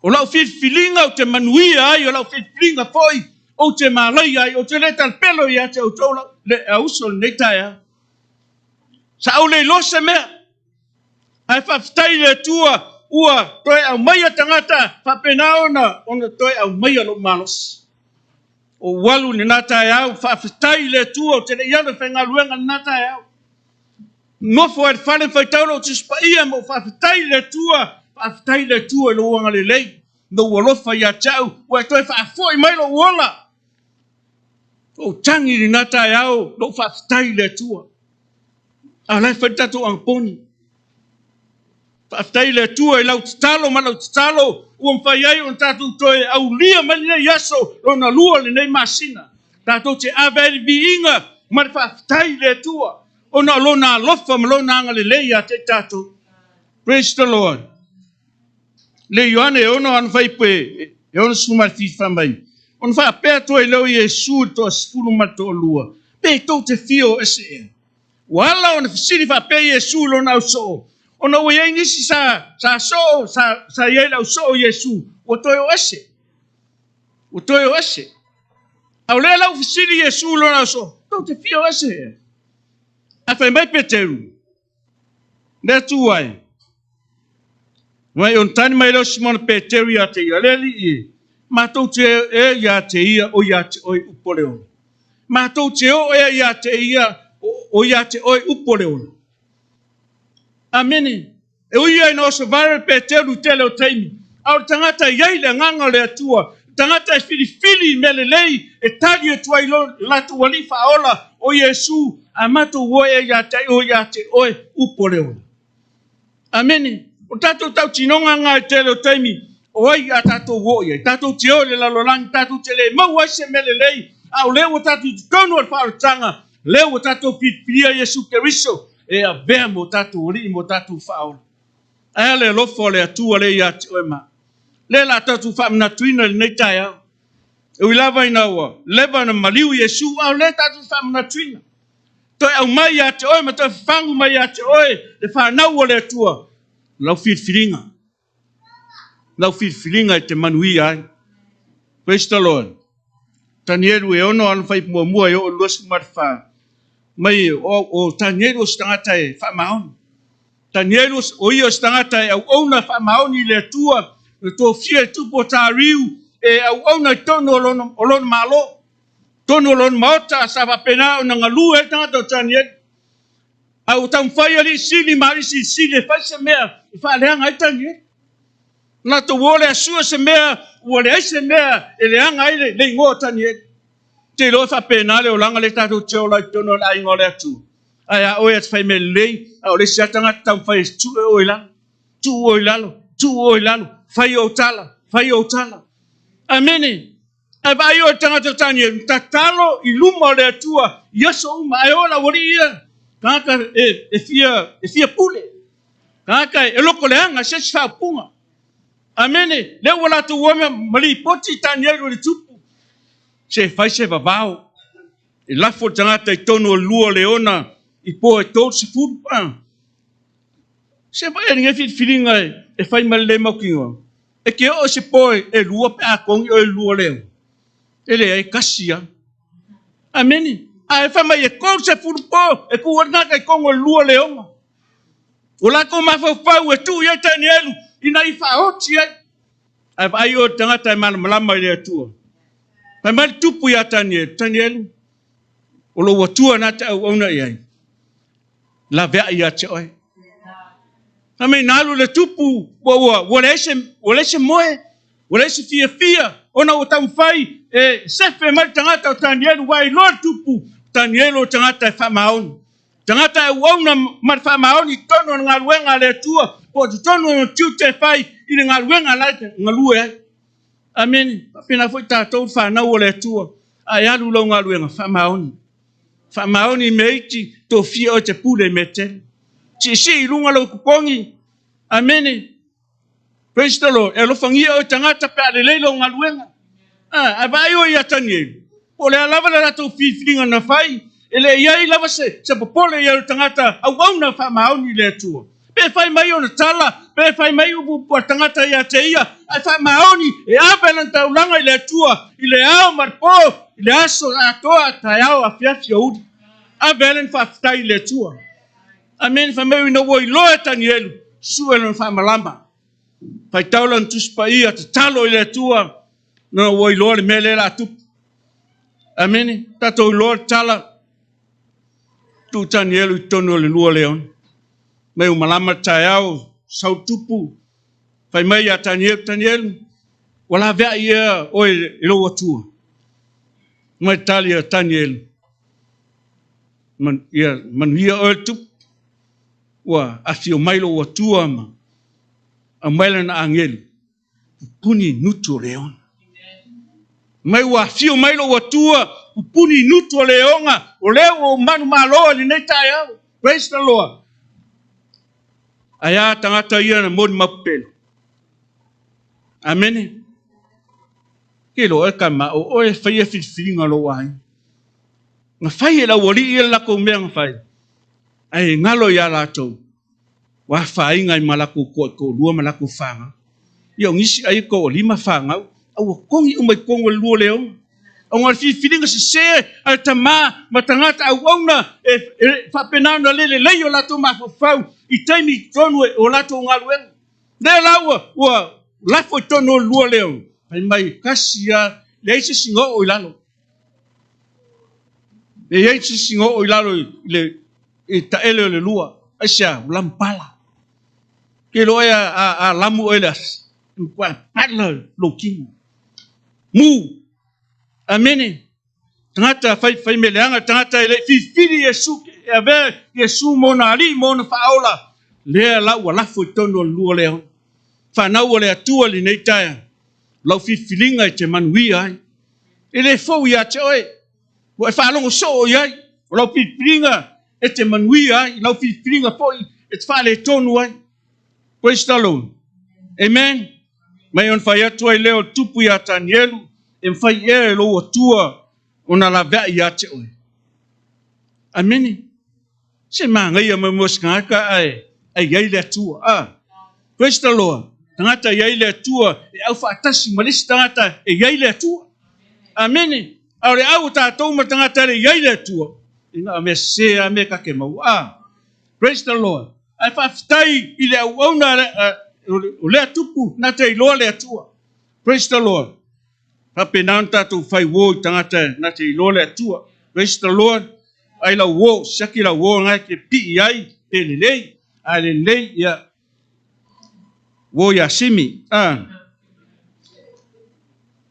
O lau filifiliga ou te manuia ai, o lau filifiliga foi ou te malaia ai, ou te le talapelo ia te outou lau le auso i lenei taeao. Sa ou le iloa se mea, ae faafetai i le Atua ua toe aumaia tagata faapena ona ona toe aumaia lou malosi. Ou alu i lena taeao, faafetai i le Atua ou te le i alu e faigaluega i lena taeao. Nofo ai i le fale ma faitau lou Tusi Paia ma ou faafetai i le Atua, faafetai i le Atua i lou agalelei, lou alofa ia te au, ua e toe faafoi mai lou ola. Ou tagi i lena taeao, lou faafetai i le Atua. A o la e fai le tatou anaponi. Faafetai i le Atua i lau tatalo ma lau tatalo ua mafai ai ona tatou toe aulia mai lenei aso lona lua o lenei masina. Tatou te ave ai le viiga ma le faafetai i le Atua ona o lona alofa ma lona agalelei ia te i tatou. Praise the Lord. Le Ioane e ono ana faipe e 67 fai mai, ona faapea atu ai lea o Iesu i le toasefulu ma le toalua, pe tou te fia o ese ea? Ua ala ona fesili faapea Iesu i lona ausoo, ona ua i ai nisi sa, sa soo, sa, sa i ai le ausoo o Iesu, ua toe o ese. Ua toe o ese. A o lea la ua fesili Iesu i lona ausoo, tou te fia o ese ea? Ae fai mai Peteru, Le Atua e. Mai ona tali mai lea o Simona Peteru ia te ia, Le Alii e, matou te ea ia te ia o ia te oe upu o le ola. Matou te o ea ia te ia o ia te oe upu o le ola. Amene. E ui ia ina oso vale le Peteru i tele o taimi, a o le tagata e i ai le agaga o le Atua, le tagata e filifili i mea lelei e tali atu ai lo latou Alii Faaola o Iesu, a matou o ea ia te o ia te oe upu o le ola. Amene. O tatou tautinoga lena i tele o taimi, o ai a tatou o i ai? Tatou te o i le lalolagi, tatou te le maua ai se mea lelei, a o lea ua tatou i totonu o le faaolataga, lea ua tatou filifilia Iesu Keriso e avea mo tatou Alii mo tatou Faaola. Ae a le alofa o le Atua lea ia te oe ma au? Lea la tatou faamanatuina i lenei taeao. E ui lava ina ua leva ona maliu Iesu, a o lea tatou faamanatuina. Toe aumai ia te oe ma toe fafagu mai ia te oe le fanau o le Atua, lau filifiliga. Lau filifiliga e te manuia ai. Praise the Lord. Tanielu e ono ana fai muamua e oo 24. Mai o, o Tanielu o se tagata e faamaoni. Tanielu o ia o se tagata e auauna faamaoni i le Atua, na tofia e tupu o Tariu e auauna i totonu o lona, o lona Malo. Totonu o lona maota sa faapena ona galue ai le tagata o Tanielu. A ua taumafai alii sili ma alii silisili e fai se mea e faaleaga ai Tanielu. Latou o le asua se mea ua leai se mea e leaga ai le, le igoa o Tanielu. Te iloa e faapena le olaga le tatou te ola i totonu o le aiga o le Atua. Ae a oe a te fai mea lelei, a o le isi lava tagata taumafai e tuu oe i lalo, tuu oe i lalo, tuu oe i lalo, fai ou tala, fai ou tala. Amene. Ae vaai oe tagata o Tanielu, tatalo i luma o le Atua i aso uma, ae o lau alii ia, tagata e, e, fia, e fia pule, tagata e loko leaga, se isi faaupuga. Amene, lea ua latou o ma lipoti i Tanielu i le tupu, se fai se vavao, e lafo le tagata i tonu o le lua o leona i po e 30. Ah. Se vaai lenei filifiliga e, e fai ma le le mautinoa. E ke oo se po e lua pe a kongi o e lua leo. E leai, kasi a. Amene. A e fai mai e 30 po e ku ana kai kongo lua leonga. O lakou mafaufau e tuu i ai Tanielu ina i faaoti ai. Ae vaai oe le tagata e malamalama i le Atua. Fai mai le tupu ia Tanielu, Tanielu, o lou Atua na te auauna i ai. Laveai ia te oe. Fai mai na alu le tupu, ua, ua, ua leai se, ua leai se moe, ua leai se fiafia, ona ua taumafai e sefe mai le tagata o Tanielu, ua iloa le tupu, Tanielu o le tagata e faamaoni. Tagata e auauna ma le faamaoni i totonu o le galuega a le Atua, po o totonu o lona tiute e fai i le galuega la e galue ai. Amene. Faapena foi tatou le fanau o le Atua, a e alu lau galuega, faamaoni. Faamaoni i mea iti, tofia oe te pule i mea tele. Siisii i luga lou totogi. Amene. Praise the Lord. E alofagia oe tagata pe a lelei lou galuega. Ah, ae vaai oe ia Tanielu. Po o le a lava le latou filifiliga na fai, e le i ai lava se, se popole i ai o le tagata auauna faamaoni i le Atua. Pe fai mai ona tala, pe fai mai upu a tagata ia te ia, ae faamaoni e ave lana taulaga i le Atua i le ao ma le po, i le aso atoa, taeao, afiafi, aoauli. Ave ai lana faafetai i le Atua. Amene. Fai mai ina ua iloa e Tanielu, sue lona faamalama. Faitau lana Tusi Paia, tatalo i le Atua, na ua iloa le mea lea la tupu. Amene. Tatou iloa le tala, tuu Tanielu i totonu o le lua leone. Mai ua malama le taeao, sau tupu, fai mai ia Tanielu, Tanielu, ua laveai ea oe e lou Atua. Mai tali a Tanielu, Man, ia manuia oe le tupu, ua afio mai lou Atua ma aumai lana agelu, pupuni nutu o leona. Mai ua afio mai lou Atua, pupuni nutu o leona, o lea ua ou manumalo i lenei taeao. Praise the Lord. Ae a tagata ia na moni maupupelu. Amene. Ke loa e ka o oe faia filifiliga o lou aiga. Na fai e le aualii ia le latou mea na fai, ae galo ia latou, ua afaina ai ma latou toatoalua ma latou fanau. Ia o nisi ai toalima fanau, a ua togi uma i totonu o le lua leoga. Ona o le filifiliga sesē a le tamā ma tagata auauna e faapena ona le lelei o latou mafaufau i taimi i totonu o latou galuega. Lea la ua lafo i totonu o le lua lea, fai mai tasi lava, leai se isi na oo i lalo. Leai se isi na oo i lalo i le taele o le lua. Aisea? Ua lamupala. Ke iloa oe a lamu oe i le afi, e matua pala lou tino. Mu. Amene. Tagata fai mea leaga, tagata e le i filifili Iesu, e avea Iesu ma ona alii ma ona faaola, lea la ua lafo i totonu o le lua lea. Fanau a le Atua i lenei taeao, lau filifiliga e te manuia ai. E le fou ia te oe, ua e faalogo soo i ai, o lau filifiliga e te manuia ai, lau filifiliga foi e te faaletonu ai. Praise the Lord. Amen. Mai ona fai atu ai lea o le tupu ia Tanielu, e mafai ea e lou Atua ona laveai ia te oe. Amene. Se manaia mai mo se tagata ae i ai le Atua. Ah. Praise the Lord. Tagata i ai le Atua e au faatasi ma le isi tagata e i ai le Atua. Amene. A o le au o tatou ma tagata e i ai le Atua, e na o mea sese a mea ka te maua. Ah. Praise the Lord. Ae faafetai i le auauna o lea tupu na te iloa le Atua. Praise the Lord. Faapena ona tatou fai uo i tagata na te iloa le Atua. Praise the Lord. Ai lau uo, siaki lau uo ngai ke pii ai, pe lelei. A lelei, ia, uo ia Simi. Ah.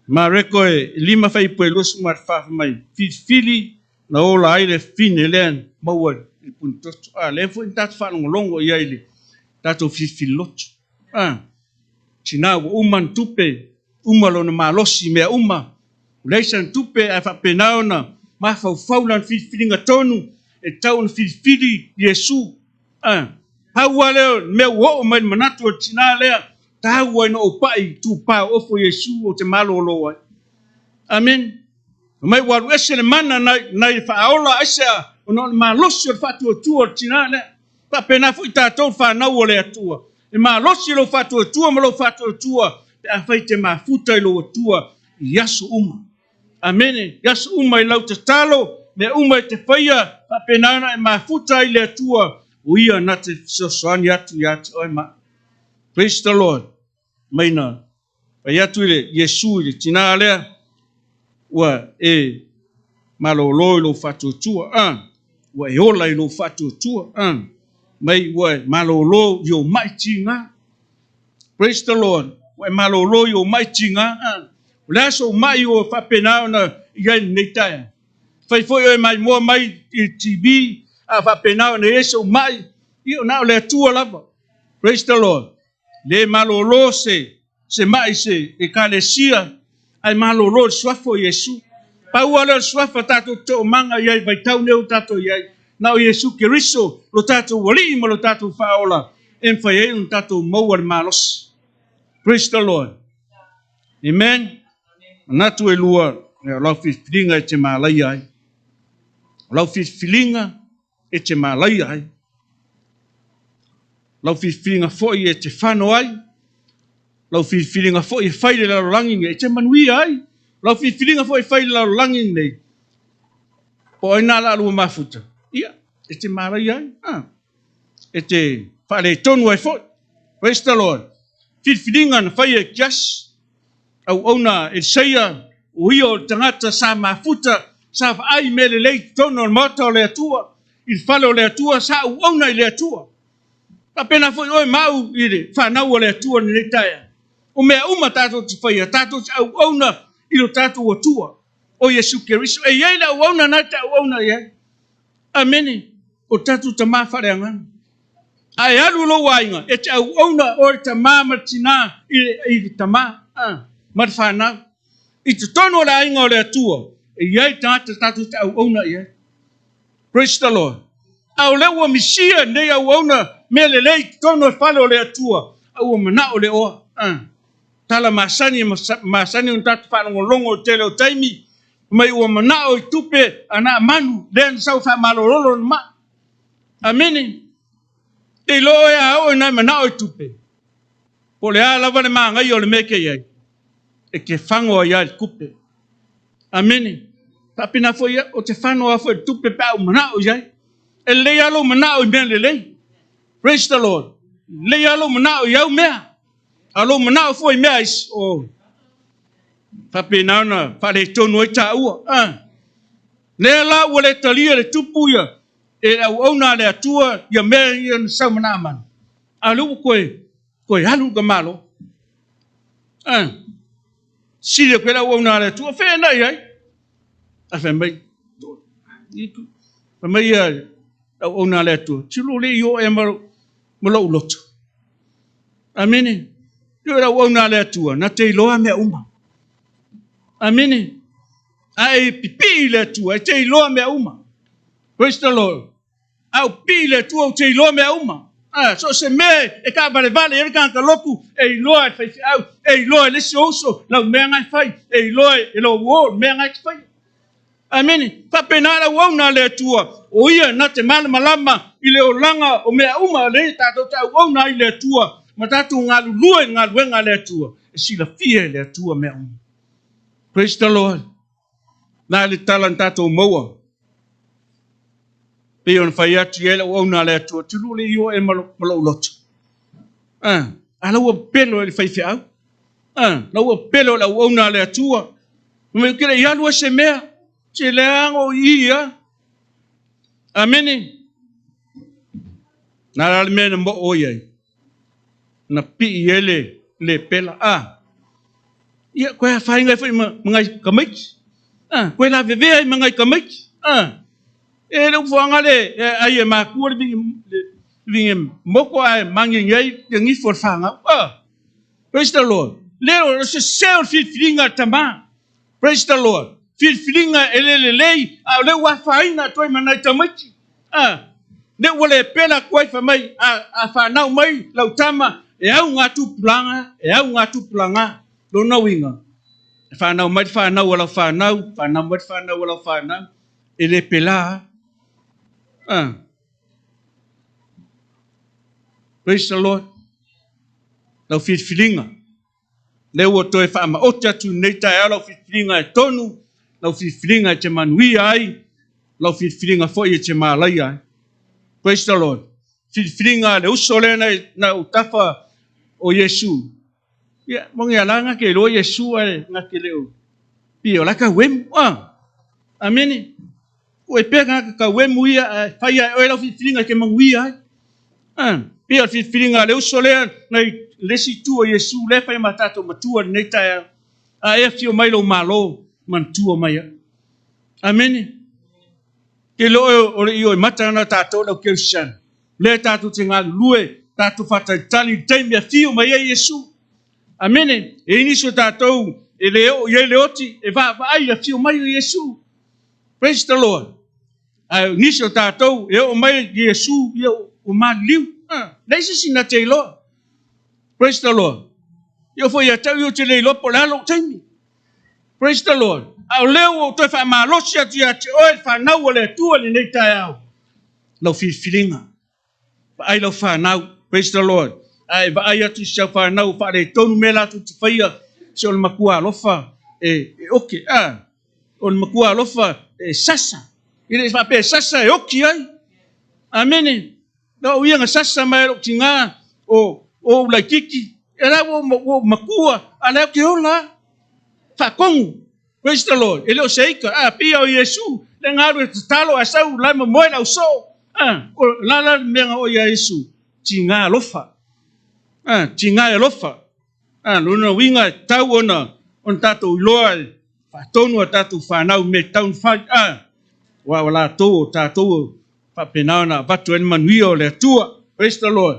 Mareko e 5 fuaiupu e 24 mai, filifili na ola ai le fine lea na maua i le punitoto. A, lea foi na tatou faalogologo i ai i le tatou filifili loto. A, tina ua uma na tupe, uma lona malosi i mea uma, ua leai sana tupe ae faapena ona mafaufau lana filifiliga tonu e tatau ona filifili Iesu. A, pau lava lea o le mea ua oo mai i le manatu o le tina lea, taua ina ou pai i tupā o ofo Iesu ou te malolo ai. Amene. Fai mai ua alu ese le mana nai le faaola aisea ona o le malosi o le faatuatua o le tina lea. Faapena foi tatou le fanau o le Atua. E malosi lou faatuatua ma lou faatuatua pe afai e te mafuta i lou Atua i aso uma. Amene. I aso uma i lau tatalo, mea uma e te faia, faapena ona e mafuta ai le Atua, o Ia na te fesoasoani atu ia te oe ma. Praise the Lord. Mai na fai atu i le Iesu i le tina lea, ua e malolo i lou faatuatua, a, ua e ola i lou faatuatua, a, mai ua e malolo i ou mai tiga. Praise the Lord. Ua e malolo i ou mai tiga, a. O le a sou mai ua faapena ona i ai lenei taeao? Fai foi oe maimoa mai i le TV, a faapena ona i ai sou mai, ia na o le Atua lava. Praise the Lord. Le malolo se se ma'i se Ekalesia, ae malolo le Suafa o Iesu. Pau lava lea o le Suafa tatou te toomaga i ai i vaitau nei ua tatou i ai, na o Iesu Keriso lo tatou Alii ma lo tatou Faaola e mafai ai ona tatou maua le malosi. Praise the Lord. Amen. Manatu e lua, o lau filifiliga e te malaia ai. O lau filifiliga e te malaia ai. Lau filifiliga foi e te fano ai, lau filifiliga foi e fai le lalolagi nei, e te manuia ai. Lau filifiliga foi e fai le lalolagi nei, po o ai nā la lua mafuta, ia, e te malaia ai, ah, e te faaletonu ai foi. Praise the Lord. Filifiliga na faia e Kiasi, auauna Elisaia, o ia o le tagata sa mafuta, sa vaai mea lelei i totonu o le maota o le Atua, i le fale o le Atua, sa auauna i le Atua. Faapena foi oe ma au i le fanau o le Atua i lenei taeao. O mea uma tatou te faia, tatou te auauna i lo tatou Atua, o Iesu Keriso. E i ai le auauna na te auauna i ai. Amene. O tatou tamā faaleagaga. A e alu lou aiga, e te auauna oe le tamā ma le tinā i le tamā ma le fanau. I totonu o le aiga o le Atua, e i ai tagata tatou te auauna i ai. Praise the Lord. A o lea ua misia nei auauna mea lelei i totonu o le fale o le Atua, a ua manao le oa. Tala masani masani ona tatou faalogologo i le tele o taimi, mai ua manao i tupe a Naamanu lea na sau faamalololo na mai. Amene. Te iloa oe a oo ina e manao i tupe, po o le a lava le magaia o le mea e te i ai, e te fago ai lava i le tupe. Amene. Faapena foi au, ou te fano lava foi i le tupe pe a ou manao i ai. E lelei lava lou manao i mea lelei. Praise the Lord. Lelei lava lou manao i au mea. A o lou manao foi i mea isi, oh, faapena ona faaletonu ai taua. Ah. Lea la ua le talia le tupu ia e le auauna a le Atua ia mea ia na sau ma Naamana. A o lea ua toe, toe alu le Malo. Ah. Sili atu ai le auauna a le Atua, fea na i ai? Ae fai mai, fai mai ia le auauna a le Atua, tilo le i o ea ma lou loto. Amene. Io le auauna a le Atua, na te iloa mea uma. Amene. A e pipii i le Atua, e te iloa mea uma. Praise the Lord. A ou pipii i le Atua, ou te iloa mea uma. A, so o se mea e taavalevale ai le tagata lotu, e iloa e le faifeau, e iloa e le isi uso lau mea na e fai, e iloa e lou uo le mea na e te faia. Amene. Faapena le auauna a le Atua, o ia na te malamalama i le olaga o mea uma lea tatou te auauna ai i le Atua, ma tatou galulue i le galuega a le Atua, e silafia e le Atua mea uma. Praise the Lord. Na le tala na tatou maua. Pei ona fai atu i ai le auauna a le Atua, tulu le i o e ma lou loto. Ah, a lau ua pelo e le faifeau. Ah, lau ua pelo le auauna a le Atua. Mai ke le i alu ai se mea, se leaga o i ia. Amene. Na la le mea na moo i ai. Na pii ai le le pela. Ah, ia koe afaina ai foi ma ngai tamaiti. Ah, koe lavevea ai ma ngai tamaiti. Ah, e le ufoaga le ai e makua le vingi moko ae magiagi ai le gifo o le fanau. Ah, praise the Lord. Le o se sese o le filifiliga a le tama. Praise the Lord. Filifiliga e le lelei, a o lea ua afaina atu ai ma nai tamaiti. Ah, lea ua le pela atu ai fai mai, a fanau mai lau tama, e au ngā tupulaga, e au ngā tupulaga. Lona uiga, e fanau mai le fanau a lau fanau, fanau mai le fanau a lau fanau, e le pela. Ah. Praise the Lord. Lau filifiliga. Lea ua toe faamaoti atu i lenei taeao lau filifiliga e tonu, lau filifiliga e te manuia ai, lau filifiliga foi e te malaia ai. Praise the Lord. Filifiliga a le uso lea na, na utafa o Iesu. Ia, mo nge ala nga ke iloa Iesu ae nga ke leo pia o la ka wemu. Ah. Amene. Ko e pea nga ka wemu ia ae fai ae oe lau filifiliga e te manuia ai. Ah, pia o le filifiliga a le uso lea na i le isi itu o Iesu lea e fai ma tatou matua i lenei taeao. A e afio mai lou Malo, manatua mai au. Amene. Ke iloa oe o le ioe mata na tatou lau Kerisiano. Lea tatou te galulue, tatou faatalitali i le taimi e afio mai ai Iesu. Amene. E i ai nisi o tatou e le oo i ai le oti e vaavaai i le afio mai o Iesu. Praise the Lord. Ae o nisi o tatou e oo mai i Iesu, ia ua maliliu. Ah, leai se isi na te iloa. Praise the Lord. Ia foi ia te au ia ou te le iloa po o le a lou taimi. Praise the Lord. A o lea ua ou toe faamalosi atu ia te oe le fanau a le Atua i lenei taeao. Lau filifiliga. Vaai lau fanau. Praise the Lord. A e vaai atu i si au fanau ua faaletonu mea latou te faia, se o le matua alofa e, e oke. A, o le matua alofa e sasa. E le faapea e sasa e oki ai. Amene. Na ou ia na sasa mai lou tigā o o ou laitiiti, e la ua ou matua, a lea ou te ola lava. Faatonu. Praise the Lord. E le o se ika. A, pei o Iesu, le galu e tatalo ae sau la e momoe le ausoo. A, o la la le mea na oo ia Iesu, tigā alofa. A, tigā e alofa. A, lona uiga e tatau ona ona tatou iloa e faatonu a tatou fanau i mea e tatau ona fai. A, aua o latou o tatou o faapena ona avatu ai le manuia o le Atua. Praise the Lord.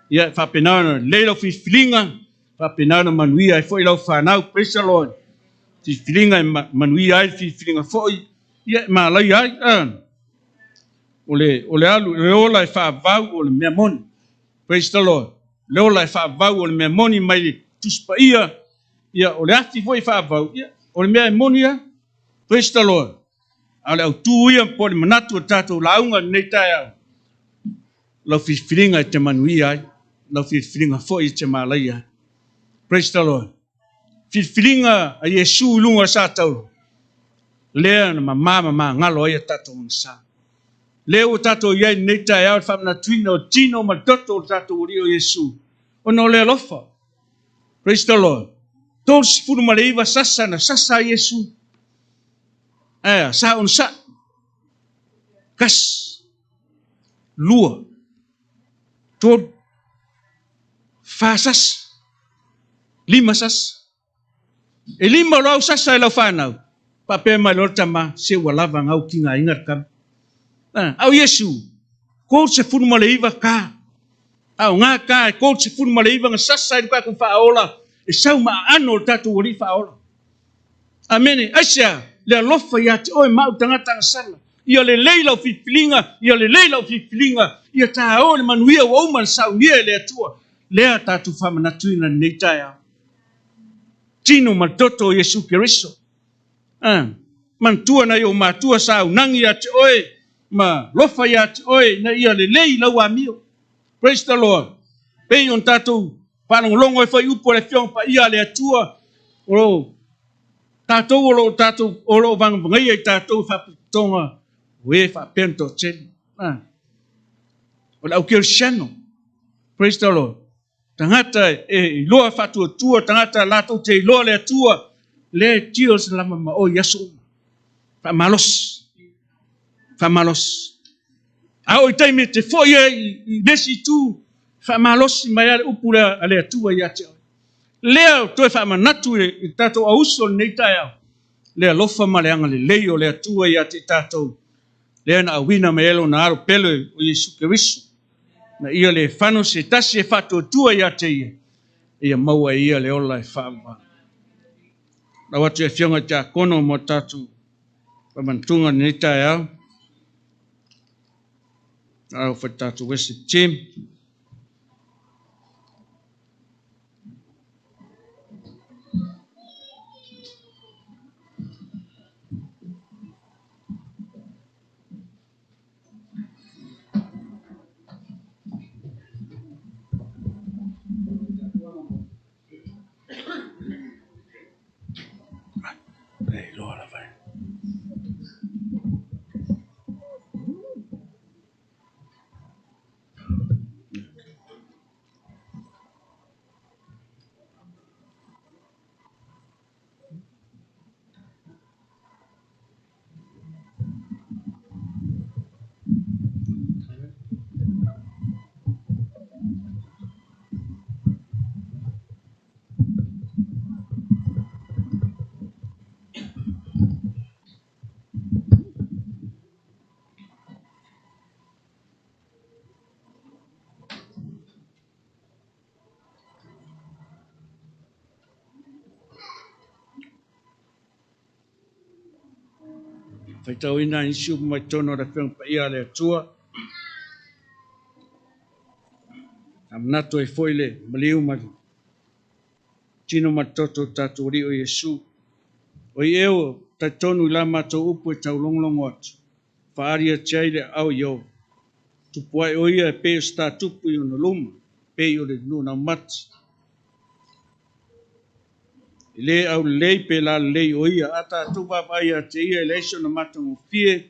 Ia, e faapena ona lelei lau filifiliga, faapena ona manuia ai foi lau fanau. Praise the Lord. Filifiliga e manuia ai le filifiliga foi, ia e malaia ai. A, o le, o le alu, le ola e faavavau o le mea moni. Praise the Lord. Le ola e faavavau o le mea moni mai le Tusi Paia, ia o le afi foi e faavavau, ia o le mea e moni lava. Praise the Lord. A o le autū ia po o le manatu o le tatou lauga i lenei taeao, lau filifiliga e te manuia ai, lau filifiliga foi e te malaia ai. Praise the Lord. Filifiliga a Iesu i luga o le satauro. Lea na mamā ma magalo ai a tatou agasā. Lea ua tatou i ai i lenei taeao i le faamanatuina o le tino ma le toto o le tatou Alii o Iesu, ona o le alofa. Praise the Lord. 39 sasa na sasa ai Iesu. Ae sa onosai. Tasi, lua, tolu, fa sasa, lima sasa. E lima o lau sasa e lau fanau. Faapea mai loa le tama, se ua lava gau tigaina le tama. A o Iesu, 39 ka. A o ngā ka e 39 na sasa ai le tatou faaola, e sau ma aano o le tatou Alii faaola. Amene. Aisea? Le alofa ia te oe ma au tagata agasala. Ia lelei lau filifiliga, ia lelei lau filifiliga, ia tāoa le manuia ua uma na saunia e le Atua. Lea tatou faamanatuina i lenei taeao. Tino ma le toto o Iesu Keriso. A, manatua nai ou matua sa aunagi ia te oe ma lofa ia te oe ina ia lelei lau amio. Praise the Lord. Pei ona tatou faalogologo ai foi upu a le Afioga Paia a le Atua, o tatou o lo o tatou o lo o vagavagaia i tatou i faapotopotoga o e faapea ona toatele. A, o le au kerisiano. Praise the Lord. Tagata e iloa faatuatua, tagata latou te iloa le Atua, lea e tio se lama ma oe i aso uma. Faamalosi. Faamalosi. A oo i taimi e te foi ai i le isi itu, faamalosi mai lava le upu lea a le Atua ia te oe. Lea toe faamanatu i le tatou auuso i lenei taeao, le alofa ma le agalelei o le Atua ia te i tatou, lea na auina mai ai Lona Alo pele o Iesu Keriso, na ia le fano se tasi e faatuatua ia te ia, ia maua e ia le ola e faavavau. Lau atu i Afioga i Tiakono mo tatou faamanatuga i lenei taeao. Lau foi tatou worship team. Faitauina nisi upu mai totonu o le Afioga Paia a le Atua. A manatu ai foi le maliu ma le tino ma le toto o tatou Alii o Iesu. O i eo talitonu i la matou upu e taulogologo atu, faaali atu ai le aao i o. Tupu ai o ia e pei o se tatupu i ona luma, pei o le nunaumati. E lē aulelei pe lalelei o ia, a tatou vaavaai ia te ia e leai sona matagofie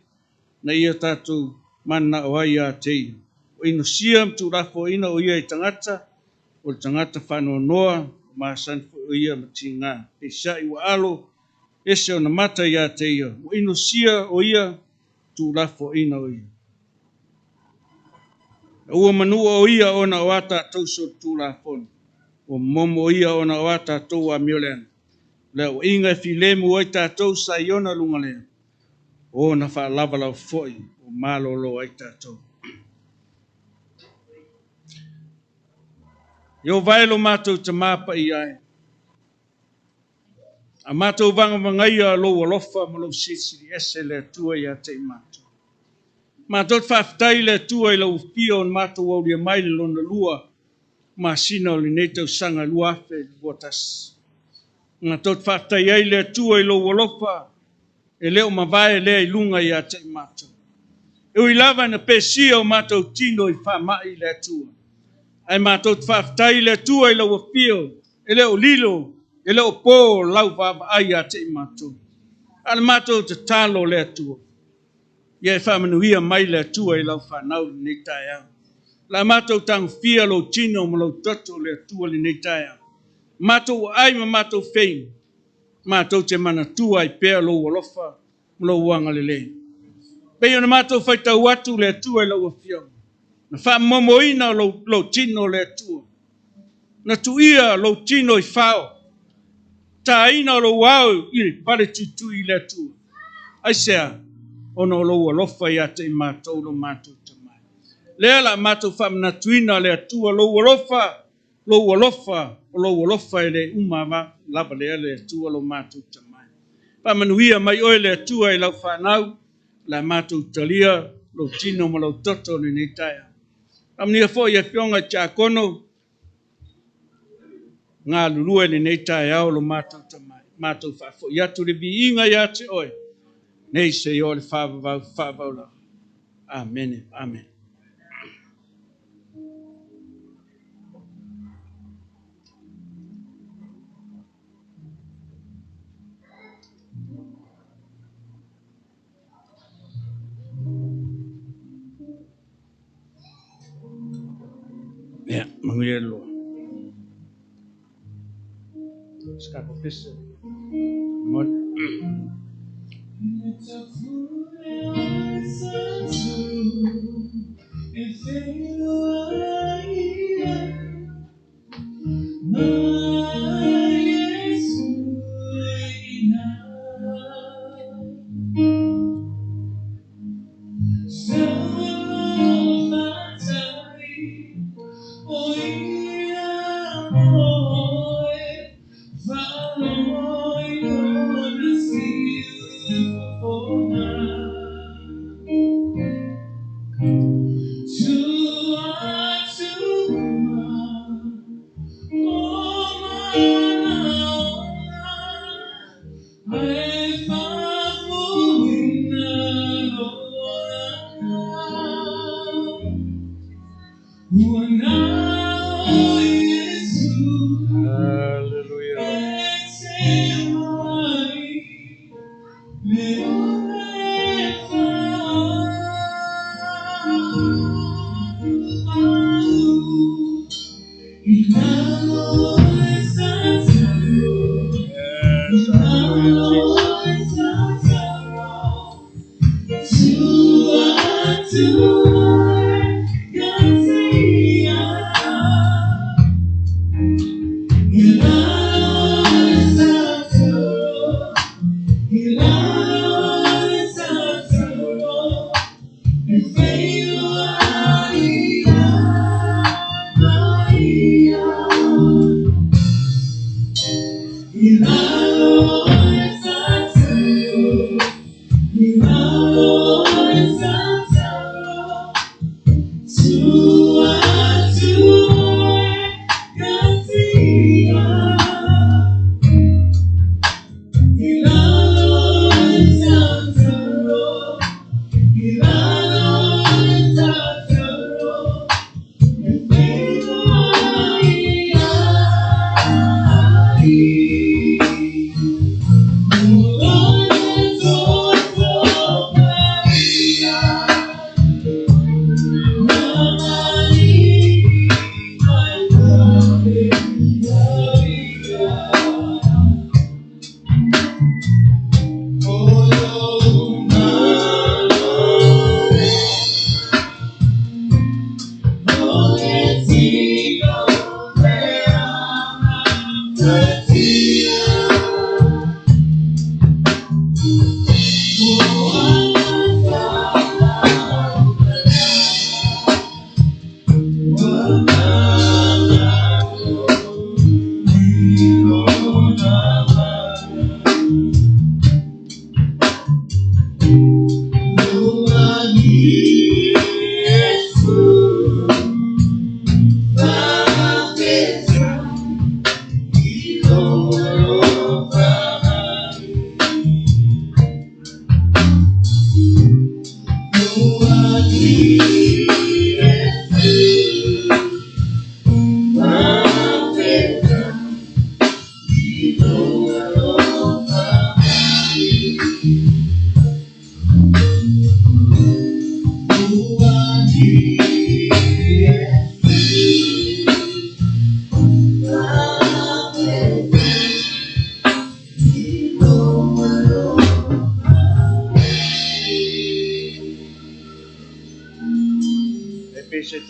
na ia tatou mananao ai ia te ia. Ua inosia ma tuulafoaiina o ia i tagata, o le tagata faanoanoa, ua masani foi o ia ma tiga. Peiseai ua alo ese ona mata ia te ia, ua inosia o ia, tuulafoaiina o ia. Na ua manua o ia ona o a tatou solitulafono, ua momomo o ia ona o a tatou amioleaga. O le auaiga e filemu ai tatou sa i ona luga lea, o ona faalavalava foi ua malolo ai tatou. Ieova e lo matou Tamā paia e, a matou vagavagaia lou alofa ma lou silisili ese le Atua ia te i matou. Matou te faafetai i le Atua i lau afio na matou aulia mai le lona lua masina o lenei tausaga 2021. Matou te faafetai ai i le Atua i lou alofa e le o mavae lea i luga ia te i matou. E ui lava ina pesia o matou tino i faamai i le Atua, ae matou te faafetai i le Atua i lau afio e le o lilo, e le o po lau vaavaai ia te i matou. A o le matou tatalo le Atua, ia e faamanuia mai le Atua i lau fanau lenei taeao. La matou tagofia lou tino ma lou toto le Atua lenei taeao. Matou ai ma matou feinu, matou te manatua ai pea lou alofa ma lou agalelei. Pei ona matou faitau atu le Atua i lau Afioga, na faamomoina lou tino le Atua, na tuia lou tino i fao, taina o lou ao i le pale tuitui i le Atua. Aisea? Ona o lou alofa ia te i matou lo matou tamai. Lea la matou faamanatuina le Atua lou alofa, lou alofa, o lou alofa e le uma lava lea le Atua lo matou tamai. Faamanuia mai oe le Atua i lau fanau, la matou talia lou tino ma lou toto lenei taeao. Faamanuia foi i afioga i tiakono, galulue lenei taeao lo matou tamai. Matou faafoi atu le viiga ia te oe, nei seia oo i le faavavau faavavau lava. Amene, amene. Ia, manuia le lua. Skapo pese. Mo. Hallelujah.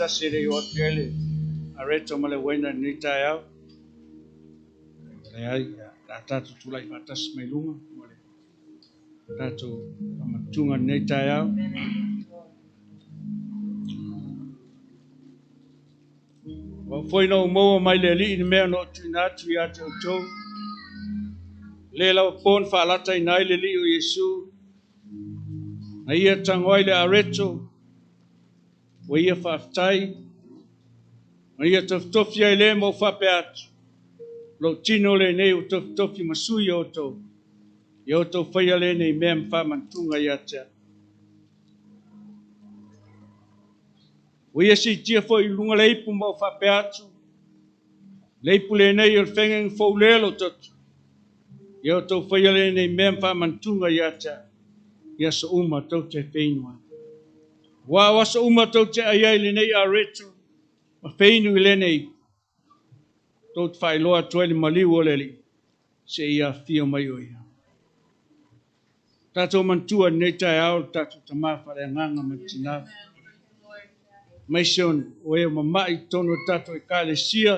tasi e le i oo atu i ai le areto ma le uaina i lenei taeao. Leai, o le a tatou tulai faatasi mai luga mo le tatou faamanatuga i lenei taeao. Ua oo foi ina ou maua mai le Alii le mea na ou tuuina atu ia te outou, e le lava po na faalataina ai le Alii o Iesu, na ia tago ai le areto, ua ia faafetai, ma ia tofitofi ai le ma ou faapea atu, Lou tino lenei ua tofitofi ma sui o outou, ia outou faia lenei mea ma faamanatuga ia te au. Ua ia siitia foi i luga le ipu ma ou faapea atu, Le ipu lenei o le feagaiga fou lea lou toto. Ia outou faia lenei mea ma faamanatuga ia te au, i aso uma tou te feinu ai. Aua o aso uma tou te ai ai i lenei areto ma feinu i lenei ipu, tou te faailoa atu ai le maliu o le Alii, seia afifio mai o ia. Tatou manatua i lenei taeao le tatou tama faaleagaga ma le tina, aemaise o e o mama'i i totonu o le tatou Ekalesia.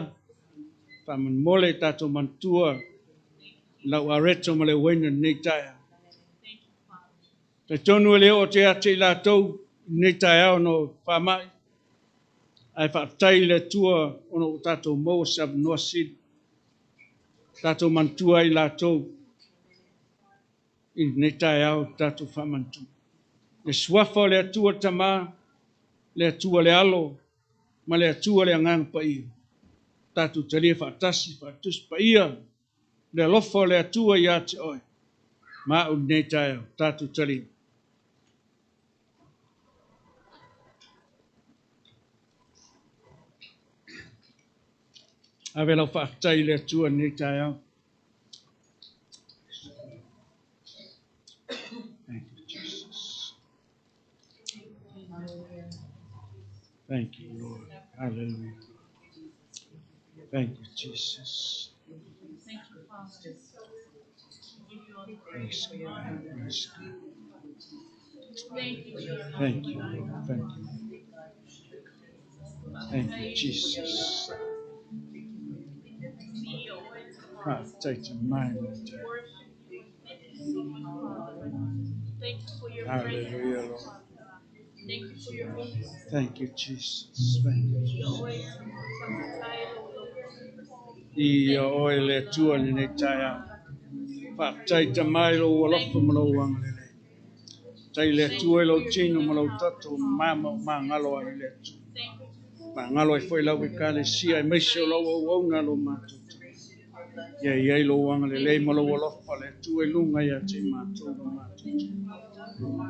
Faamolemole tatou manatua lau areto ma le uaina i lenei taeao. Talitonu e le oo atu ia te i latou i lenei taeao ona o faama'i, ae faafetai i le Atua ona ua tatou maua se avanoa sili. Tatou manatua ai i latou i lenei taeao le tatou faamanatu. Le suafa o le Atua le Tama, le Atua le Alo, ma le Atua le Agaga Paia. Tatou talia faatasi faatusi paia le alofa o le Atua ia te oe ma au i lenei taeao. Tatou talia. Ave lau faafetai i le Atua i lenei taeao. Thank you, Jesus. Thank you, Lord. Hallelujah. Thank you, Jesus. Thank you, Father. We give you all the Praise God. Praise God. Thank you, Jesus. Thank you, Lord. Thank you. Thank you, Jesus. Faafetai te mai le Atua. Worship you. Thank you so much, Father. Thank you for your presence. Hallelujah, Lord. Thank you for your goodness. Thank you, Jesus. Thank you, Jesus. Ia oe le Atua i lenei taeao. Faafetai tama i lou alofa ma lou agalelei. Faafetai i le Atua i lou tino ma lou toto mama o magalo ai i le Atua. Magalo ai foi lau Ekalesia aemaise o lau auauna lo matou tama. Ia i ai lou agalelei ma lou alofa le Atua i luga ia te i matou lo matou tama.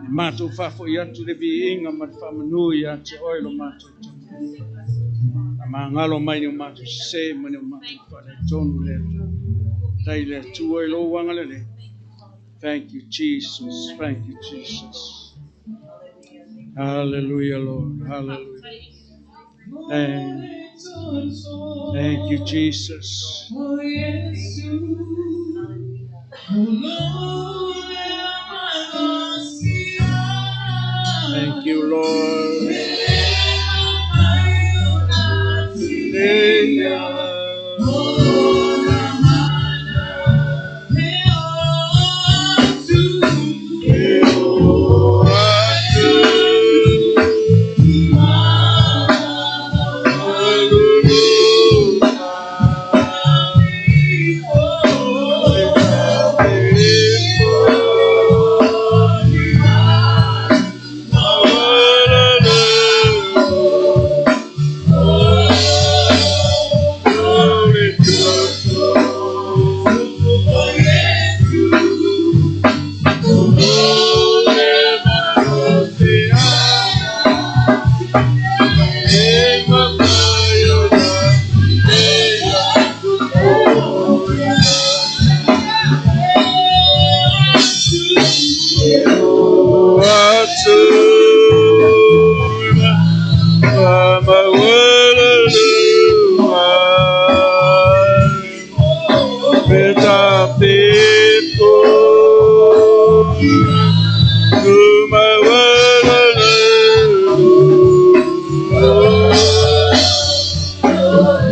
E matou faafoi atu le viiga ma le faamanu ia te oe lo matou tama. Faamagalo mai ni o matou sese ma ni o matou faaletonu le Atua. Faafetai i le Atua i lou agalelei. Thank you, Jesus. Thank you, Jesus. Hallelujah, Lord. Hallelujah. Thank you, Jesus. Thank you, Lord.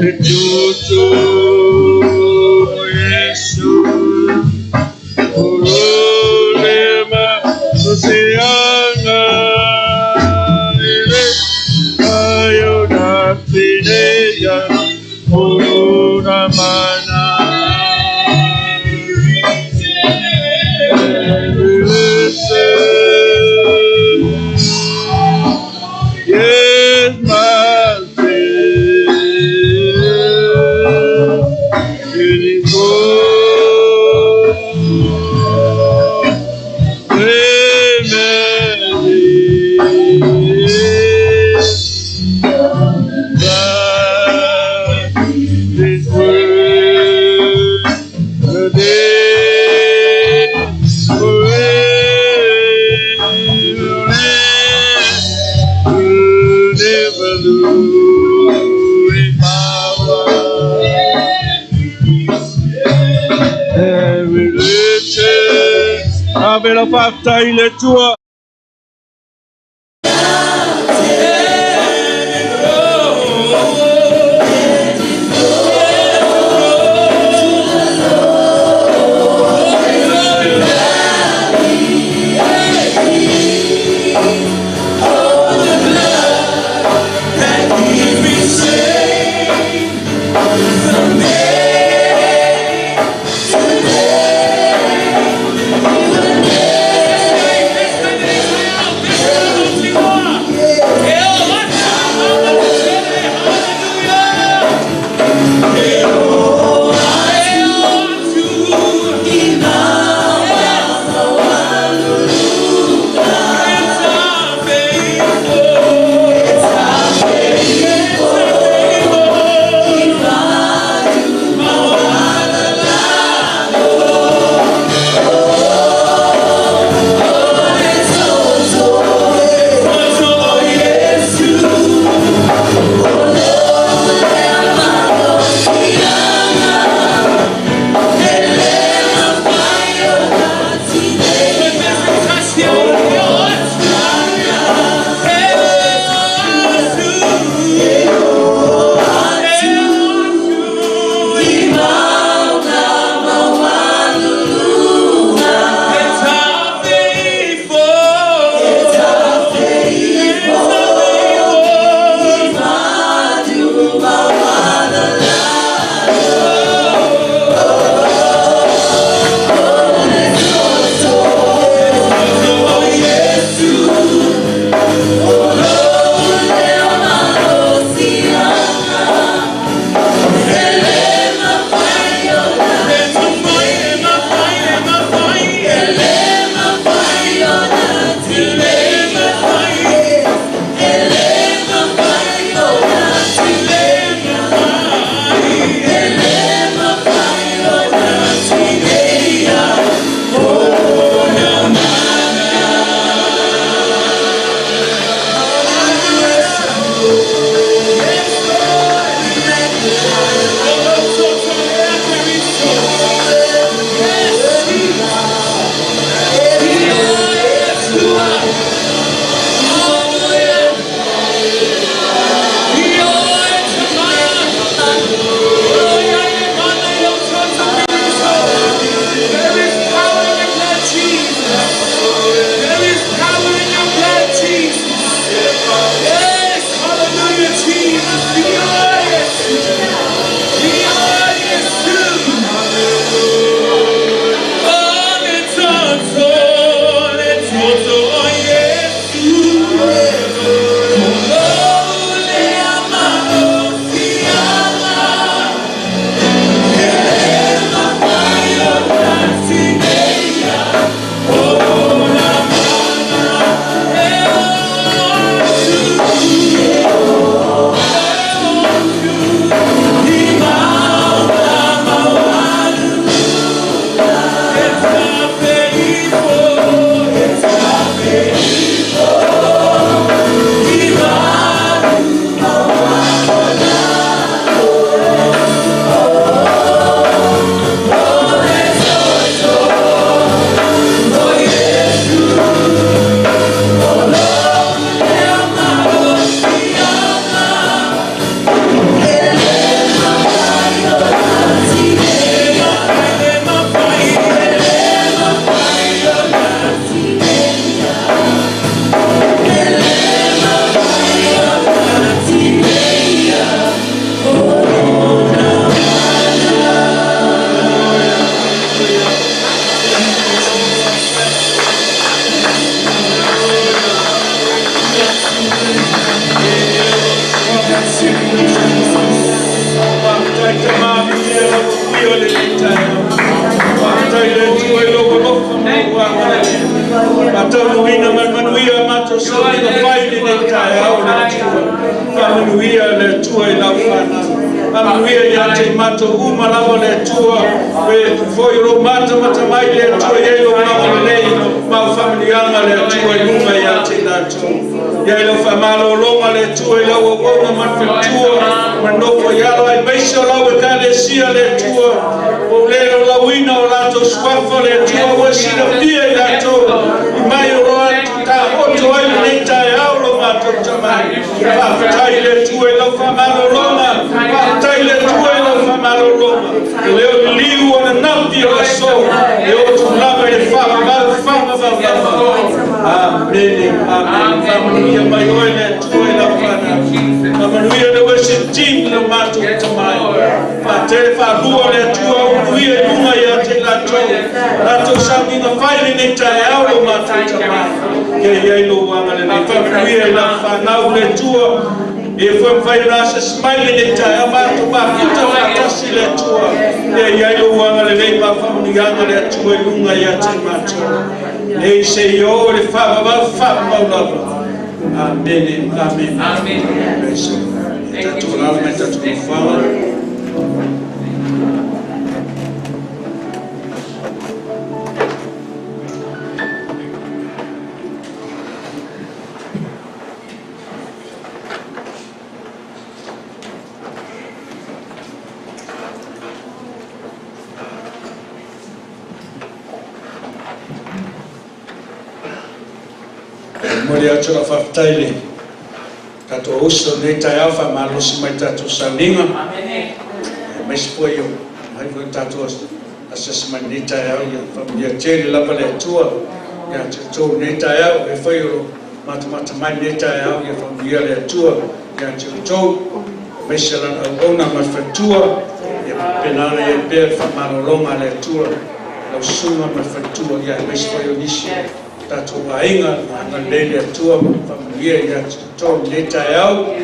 E tutu Yesu Ululema Susianga Ile Ayo na Fineya Uluna Mana Yes, my friend. It is good. Amen. This world, the day, forever, never lose its power. Every little, Avela fafta ile tua. mai tamā viia lau manuia lenei taeao. Faafetai i le Atua i lou alofa ma lou agalelei. Faataunuuina ma le manuia a matou sauniga fai i lenei taeao le Atua. Faamanuia le Atua i lau fanau. Faamanuia ia te i matou uma lava le Atua. E foi o lou matamata mai le Atua i ai lou agalelei ma au faamanuiaga le Atua i luga ia te i latou. Ia i lau faamalologa le Atua i lau auauna ma le faletua ma le nofo i alo aemaise o lau Ekalesia le Atua. Ua ou le laulauina o latou suafa le Atua ua e silafia i latou i mai o lo taoto ai lenei taeao lo matou tamai. Faafetai i le Atua i lau faamalologa. Faafetai i le Atua i lau faamalologa. E le o liliu ananafi o le aso e oo lava i le faavavau faavavau lava. Amene, amene. Faamanuia mai oe le Atua i lau fanau. Faamanuia le worship team le matou tamai. Faatele faalua le Atua o manuia i luga ia te i latou. Latou sauniga fai lenei taeao lo matou tamai. Ia i ai lou agalelei. Faamanuia i lau fanau le Atua. Ia foi mafai ona asiasi mai lenei taeao matou mafuta faatasi le Atua. Ia i ai lou agalelei ma faamanuiaga le Atua i luga ia te matou. Nei se i o le faavavau faavavau lava. Amene, amene. Amen. Tatou alaala mai tatou nofoaga. Momoli atu lau faafetai i le tatou uso i lenei taeao faamalosi mai tatou sauniga. Amene. Aemaise foi o mai foi tatou asiasi mai lenei taeao ia faamanuia tele lava le Atua ia te outou lenei taeao. E foi o lo matamata mai lenei taeao ia faamanuia le Atua ia te outou. Aemaise lana auauna ma le faletua ia faapena ona i ai pea le faamalologa a le Atua lau susuga ma le faletua ia aemaise foi o nisi o tatou aiga agalelei le Atua ma faamanuia ia te outou lenei taeao.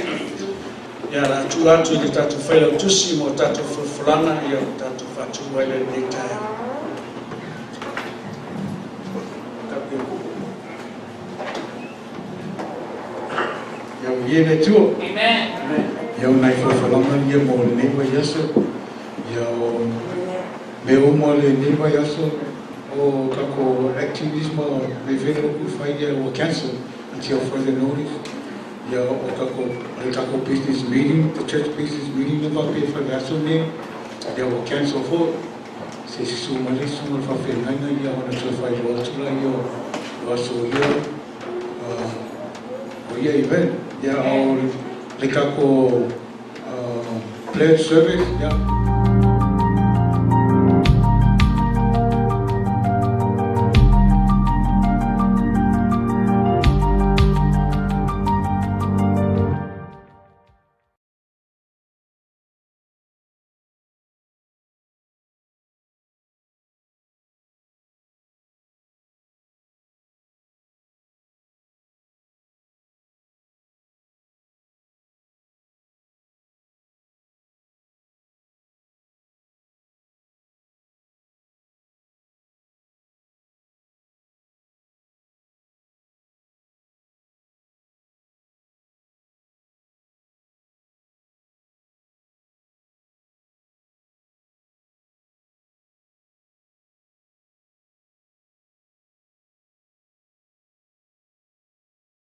Ia la atu atu i le tatou failautusi mo tatou folafolaga ia o tatou faatumu ai le lenei taeao. Ia viia le Atua. Amen. Ia o nai folafolaga ia mo lenei vaiaso. Ia o mea uma o lenei vaiaso o tatou activities ma mea fai na upu fai ia ua cancel until further notice. Ia o tatou le tatou business meeting, the church business meeting na faapea e fai le aso nei, ia ua cancel foi. Se susu mai le susuga o le faafeagaiga ia ona toe faailoa atu laia o aso ia o ia event. Ia o le tatou pledge service, ia.